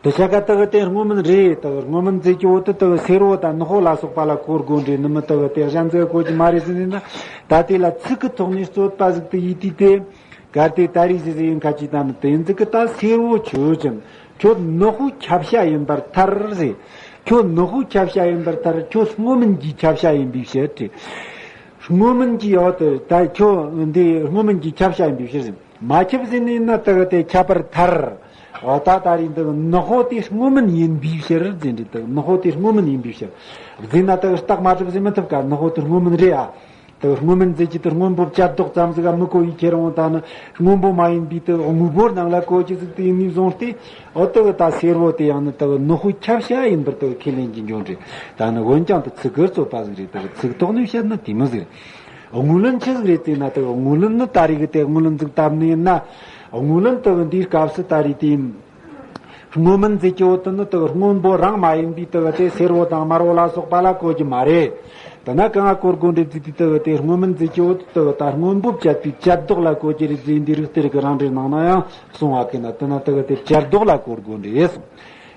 དེ་ཆ་ག་དག་དེ་སྔོ་སྨན་རེད། དག་སྔོ་སྨན་ཟེར་གྱི་བོ་དེ་དག་སེར་པོ་དང་ནག་པོ་ལ་སོགས་པ་ལ་གོ་དགོས་འདྲེ་ནི་མི་དག་དེ་གཞན་ཟེར་གོ་གྱི་མ་རེད་ཟེར་ནས་ན། ད་དེ་ལ་ཚིག་གི་ཐོག་ནས་རྩོད་པ་ཟིག་ཏུ་ཡིད་དུས་ཏེ། གལ་ཏེ་ད་རིགས་ཟེར་ཟེར་ཡིན་ཁ་ཅིག་དང་ནི་དེ་ཟིག་གི་ད་སེར་པོ་ཆོས་ཅན། ཁྱོད་ནག་པོའི་ཁྱབ་བྱ་ཡིན་པར་ཐལ་ཟེར། ཁྱོད་ནག་པོའི་ཁྱབ་བྱ་ཡིན་པར་ཐལ། ཁྱོད་སྔོ་སྨན་གྱི་ཁྱབ་བྱ་ཡིན་པའི་ཕྱིར་ཏེ། སྔོ་སྨན་གྱི་འོག་ཏུ་ད་ཁྱོད་འདི་སྔོ་སྨན་གྱི་ཁྱབ་བྱ་ཡིན་པའི་ཕྱིར་ཟེར། མ་ཁྱབ་ཟེར་ནས་ན་དག་དེ་ཁྱབ་པར་ཐལ། འོ་ད་ད་རིགས་འདི་ནག་པོ་དེ་སྔོ་སྨན་ཡིན་པའི་ཕྱིར་ཟེར་འདི་དག་ནག་པོ་དེ་སྔོ་སྨན་ཡིན་པའི་ཕྱིར། ཟེར་ན་དག་རྟགས་མ་གྲུབ་ཟེར་མི་ཐུབ་ཀ་ནག་པོ་དེ་སྔོ་སྨན་རེད་ཨ། དེ་སྔོ་སྨན་ཟེར་གྱི་དེ་སྔོན་པོ་བཅད་རྡོག་ཙམ་ཟིག་ག་མི་གོ་བའི་ཁྱེད་རང་ད་ནི་སྔོན་པོ་མ་ཡིན་པའི་དེ་དངོས་པོ་རྣམས་ལ་གོ་གྱི་ཟིག་དེ་ཡིན་ནས་བཟུང་སྟེ། འོ་དེ་གི་ད་སེར་པོ་དེ་ཡང་ནི་དེ་གི་ནག་པོའི་ཁྱབ་བྱ་ཡིན་པར་དེ་གི་ཁས་ལེན་གྱི་འགྱོ་འདྲེ། ད་ནི་འོན་ཀྱང་དེ་ཚིག་གི་རྩོད་པ་ཟིག་རེད། དེ་གི་ཚིག་ཐོག་ནས་བཤད་ན་དེ་མོ་ཟིག་རེད། དངོས་ལན་ཆི་ཟིག་རེད་ཟེར་ན་དེ་གི་དངོས་ལན་ནི་ད་རེས་གི་དེ་དངོས་ལན་ཟིག་བཏབ་ནི་ཡིན་ན། དངོས་ལན་དེ་གི་འདིའི་སྐབས་སུ་ད་རེས་དེ། སྔོ་སྨན་ཟེར་གྱི་བོ་དེ་ནི་དེ་སྔོན་པོ་རང་མ་ཡིན་པའི་དེ་དེ་སེར་པོ་དང་དམར་པོ་ལ་སོགས་པ་ལ་གོ་རྒྱུ་མ་རེད། དེ་ན་གང་ང་གོ་དགོས་འདྲེ་ཟེར་དུས་དེ་དེ་སྔོ་སྨན་ཟེར་གྱི་བོ་དེ་དེ་ད་སྔོན་པོ་བཅད་པའི་བཅད་རྡོག་ལ་གོ་རྒྱུ་རེད་ཟེར་འདི་རིགས་གཏེར་གྱི་རང་འགྲེལ་ནང་ན་ཡང་གསུང་བ་གི་ན། དེ་ན་དེ་དེ་བཅད་རྡོག་ལ་གོ་དགོས་འདྲེ་གསུང་།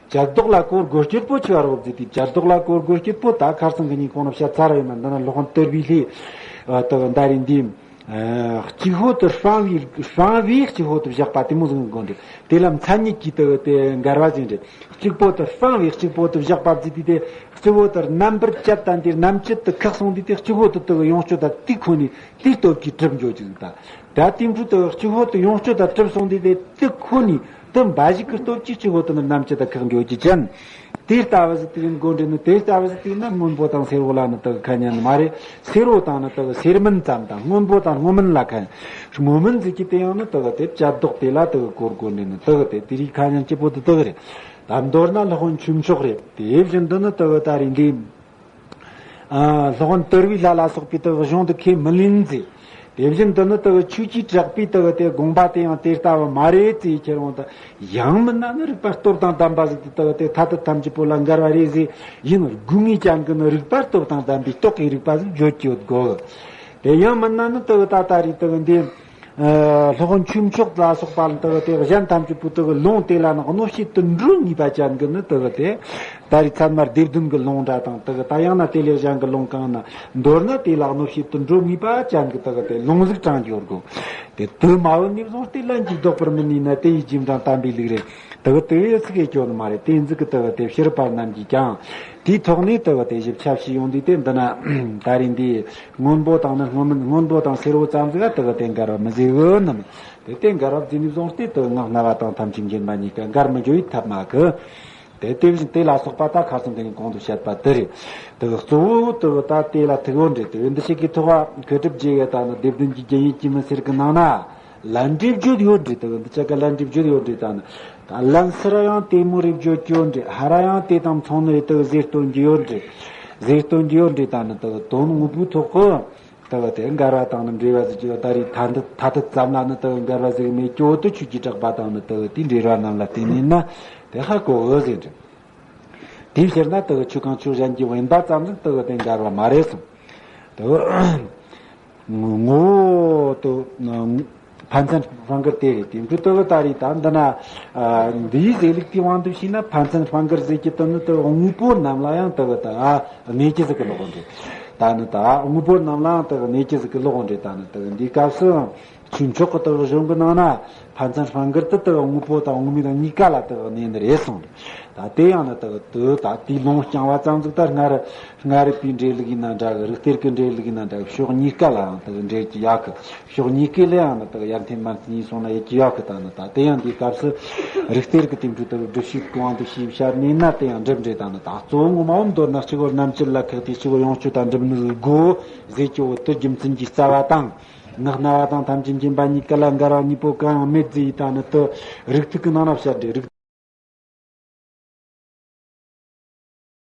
བཅད་རྡོག་ལ་གོ་དགོས་རྒྱུ་བོ་ཆི་བ་རོགས་ཟེར་དུས་བཅད་རྡོག་ལ་གོ་དགོས་རྒྱུ་བོ་ད་ཁར་སང་གི་ཉིན་གོང་ན་བཤད་ཚར་ཡིན་ན། འདི་ན་སློབ་དཔོན་དོལ་པའི་ལྷས་དེ་ད་རེས་འདི། གཅིག་པོ་དེ་སྤངས་པའི་སྤངས་པའི་གཅིག་པོ་དེ་བཞག་པ་དེ་མོ་ཟིག་དགོས་འདྲེ། དེ་ལ་མཚན་ཉིད་ཀྱིས་དེ་དེ་འགལ་བ་ཟིག་འདྲེ། གཅིག་པོ་དེ་སྤངས་པའི་གཅིག་པོ་དེ་བཞག་པ་ཟིག་དེ་དེ་གཅིག་པོ་དེ་རྣམ་པར་བཅད་དང་དེ་རྣམ་བཅད་དེ་ཁག་སོང་དུས་དེ་གཅིག་པོ་དེ་དེ་ཡོངས་གཅོད་དང་དེ་ཁོ་ནས་དེའི་སྟོབས་ཀྱིས་གྲུབ་འགྱོ་རྒྱུ་ཟིག་དང་། ད་དེ་འཕྲོ་དུ་གཅིག་པོ་དུ་ཡོངས་སྤྱོད་དང་གྲུབ་སོང་དུས་དེ་དེ་ཁོ་ནི་དུ་འབའ་ཞིག་གི་སྟོབས་ཀྱིས་གཅིག་པོ་དུ་ནི་རྣམ་དཔྱོད་དང་ཁག་འགྱོ་རྒྱུ་ཅན། དེ་ལྟ་བུ་ཟིག་དེ་མགོ་འདྲེན་ནི། དེ་ལྟ་བུ་ཟིག་དེ་ན་སྔོན་པོ་དང་སེར་པོ་ལ་ནི་དུ་ཁ་ཉན་མ་རེད། སེར་པོ་དང་ནི་དུ་སེར་མིན་ཙམ་དང་སྔོན་པོ་དང་སྔོ་མིན་ལ་ཁ་ཉན། སྔོ་མིན་ཟིག་གི་དེ་ཡང་ནི་དུ་དེ་བཅད་རྡོག་དེ་ལ་དུ་གོར་མགོ་འདྲེན་ནི་དུ་དེ་དེ་རིགས་ཁ་ཉན་སྐྱིད་པོ་དུ་དུ་རེད། ད་མདོར་ན་སློབ་དཔོན་ཆོས་མཆོག་རེད། དེ་བཞིན་དུ་ནི་དུ་ད་རེད་འདི། ཨ། སློབ་དཔོན་དུར་བའི་ལྷ་ལ་སོགས་པའི་དག་གཞུང་དུ་ཁས་མི་ལེན་ཟེར། དེ་བཞིན་དུ་ནི་དག་ཆོས་ཀྱི་གྲགས་པའི་དག་དེ་དགོངས་པ་དེ་ཡང་དེ་ལྟ་བུ་མ་རེད་ཟེར། ཁྱེད་རང་དང་ཡང་མིན་ན་ནི་རིགས་པ་སྟོབས་དང་ལྡན་པ་ཟིག་དེ་དག་དེ་ཐ་དད་ཐམས་ཅད་པོ་ལ་འགལ་བ་རེད་ཟེར། ཡིན་ནོ་དགོས་ངེས་ཅན་གི་ནི་རིགས་པ་སྟོབས་དང་ལྡན་པའི་རྟོག་གི་རིགས་པ་ཟིག་བརྗོད་ཀྱི་ཡོད་དགོས། དེ་ཡང་མིན་ན་ནི་དག་ད་ལྟ་རེད་དག་འདི། ཨ། སློབ་དཔོན་ཆོས་མཆོག་ལ་སོགས་པ་ལ་དག་དེ་གཞན་ཐམས་ཅད་པོ་དག་ལུང་དེ་ལ་ནི་གནོད་བྱེད་དུ་འགྲོ་ངེས་པ་ཅན་གི་ནི་དག་དེ། ད་རེས་ཚད་མ་སྡེ་བདུན་གྱི་ལུང་འདྲ་དང་དག་ད་ཡང་ན་དེ་ལས་གཞན་གྱི་ལུང་གང་ན་མདོར་ན་དེ་ལ་གནོད་བྱེད་དུ་འགྲོ་ངེས་པ་ཅན་གྱི་དག་དེ་ལུང་ཟིག་དྲངས་ཡོད་དགོས། དེ་དུ་མ་བུ་ནས་བཟུང་སྟེ་ལན་གྱིས་ལྡོག་པར་མི་ནུས་ན་དེ་ཡི་རྗེས་འབྲང་དམ་པའི་ལུགས་རེད། དག་དེ་ཡི་ཚིག་གི་སྐྱོན་མ་རེད། དེ་ཟིག་གི་དག་དེ་ཕྱི་རབས་པ་རྣམས་ཀྱིས་ཀྱང་དེའི་ཐོག་ནས་དག་དེ་ཞིབ་ཆ་བྱས་ཡོང་དུས་དེ་འདི་ན་ད་རེས་འདི་སྔོན་པོ་དང་ནི་སྔོན་མིན། སྔོན་པོ་དང་སེར་པོ་ཙམ་ཟིག་ག་དག་དེ་འགལ་བ་མི་ཟིག་གི་ནམ། དེ་དེ་འགལ་བ་ཟིག་ནས་བཟུང་སྟེ་དག་ངག་རྣ་བ་དང་ཐམས་ཅད་མཁྱེན་པ་གཉིས་ཀ་འགལ་མི་འགྱོ་ཡི་ཐབས་མ་གི། དེ་དེ་བཞིན་དེ་ལ་སོགས་པ་ད་ཁ་སང་དེ་ནས་གོང་དུ་བཤད་པ་དེ་རེད། དེ་གཙོ་བོ་དེ་ད་དེ་ལ་ཐུག་ཡོད་འདྲེ་དེ་འདི་ཞིག་གི་ཐོག་བ་མཁས་གྲུབ་རྗེ་ཡི་ད་ནི་སྡེ་བདུན་གྱི་རྒྱན་ཡིན་གྱི་མི་ཟེར་གི་ནང་ན་ལན་འདྲེ་བརྗོད་ཡོད་འདྲེ། དེ་འདི་ཆ་ག་ལན་འདྲེ་བརྗོད་ཡོད་འདྲེ། ད་ནི་ད་ལན་སི་ར་ཡང་དེ་མོ་རེ་བརྗོད་ཀྱི་ཡོད་འདྲེ། ཧ་ར་ཡང་དེ་དང་མཚུངས་ནི་རེ་དེ་ཟེར་སྟོན་གྱི་ཡོད་འདྲེ། ཟེར་སྟོན་གྱི་ཡོད་འདྲེ། ད་ནི་དེ་དོན་དངོས་པོའི་ཐོག་གི། དེ་ག་དེ་འགལ་བ་དང་ནི་འབྲེལ་བ་ཟེར་གྱི་ཡོད། ད་རེས་ཐ་འདི་ཐ་དད་ཙམ་ལ་ནི་དེ་ག་འགལ་བ་ཟིག་མེད་ཀྱོ། དེ་ཆོས་ཀྱི་གྲགས་པ་དང་ནི་དེ་ག་དེའི་འབྲེལ་བ་རྣམས་ལ་བརྟེན་ནས་ན་དེ་ཧ་གོ་འོ་ཟེར་འདྲི། དེའི་ཕྱིར་ན་དེ་ག་ཆོས་གང་ཆོས་གཞན་གྱི་བེམ་པོ་ཙམ་ཟིག་དེ་ག་དེ་འགལ་བ་མ་རེད་གསུངས། དེ་ག་ངོ་བོ་དེ། ཕན་ཚུན་སྤང་གར་དེ་རེད། དེ་འདྲ་དེ་ག་ད་རེས་ད་འདི་ན། ཨ། འདིའི་ཟེར་ལུགས་དེའི་དབང་དུ་བྱས་ན་ཕན་ཚུན་སྤང་གར་ཟེར་གྱི་དེ་ནི་དེ་ག་དངོས་པོ་རྣམས་ལ་ཡང་དེ་ག་ད་གནས་ཀྱི་ཟིག་གི་ལོག་འདྲེ། ད་ནི་ད་དངོས་པོ་རྣམས་ལའང་དེ་ག་གནས་ཀྱི་ཟིག་གི་ལོག་འདྲེ། ད་ནི་དེ་ག་འདིའི་སྐབས་སུ་ཆོས་མཆོག་གི་དེ་ག་གཞུང་གི་ནང་ན་ཕན་ཚུན་སྤང་གར་དེ་དེ་ག་དངོས་པོ་དང་དངོས་མེད་དང་གཉིས་ཀ་ལ་དེ་ག་གནས་ནི་རེད་གསུངས། ད་དེ་ཡང་ན་དེ་ག་དེ་ད་དེའི་ལུང་རྐྱང་བ་ཙམ་ཟིག་ད་སྔར་སྔར་རིག་པའི་འགྲེལ་ལུགས་ཡིན་ན་འདྲ་གི། རིགས་གཏེར་གྱི་འགྲེལ་ལུགས་ཡིན་ན་འདྲ་གི། ཕྱོགས་གཉིས་ཀ་ལའང་དེ་ག་འགྲེལ་གྱི་ཡོད་གི། ཕྱོགས་གཉིས་ཀའི་ལས་ཡང་ནི་དག་ཡར་འཐེན་མར་འཐེན་ཡིན་སོང་ན་ཡེད་ཀྱི་ཡོད་གི། ད་ནི་ད་དེ་ཡང་འདིའི་སྐབས་སུ་རིགས་གཏེར་གྱི་དེ་འཕྲོ་དག་སྒྲུབ་བྱེད་ཀྱི་དབང་དུ་བྱས་བཤད་ནས་ན་དེ་ཡང་འགྲུབ་འདྲེ། ད་ནི་ད་གཙོ་བོ་ངོ་མ་བོ་མདོར་ན་གཅིག་པོ་རྣམ་དཔྱོད་ལ་ཁག་སྟེ་གཅིག་པོ་ཡོངས་སྤྱོད་དང་འགྲུབ་ནི་དགོས་ཟེར་གྱི་བོ་དེ་རྒྱུ་མཚན་གྱི་རྩ་བ་དང་། ངག་རྣ་བ་དང་ཐམས་ཅད་མཁྱེན་པ་གཉིས་ཀ་ལ་འགལ་བ་གཉིས་པོ་གང་ཡང་མེད་ཟེར་ཡི། ད་ནི་དེ་རིགས་ཐིག་གི་ནང་ན་བཤད་འདྲེ། རིགས།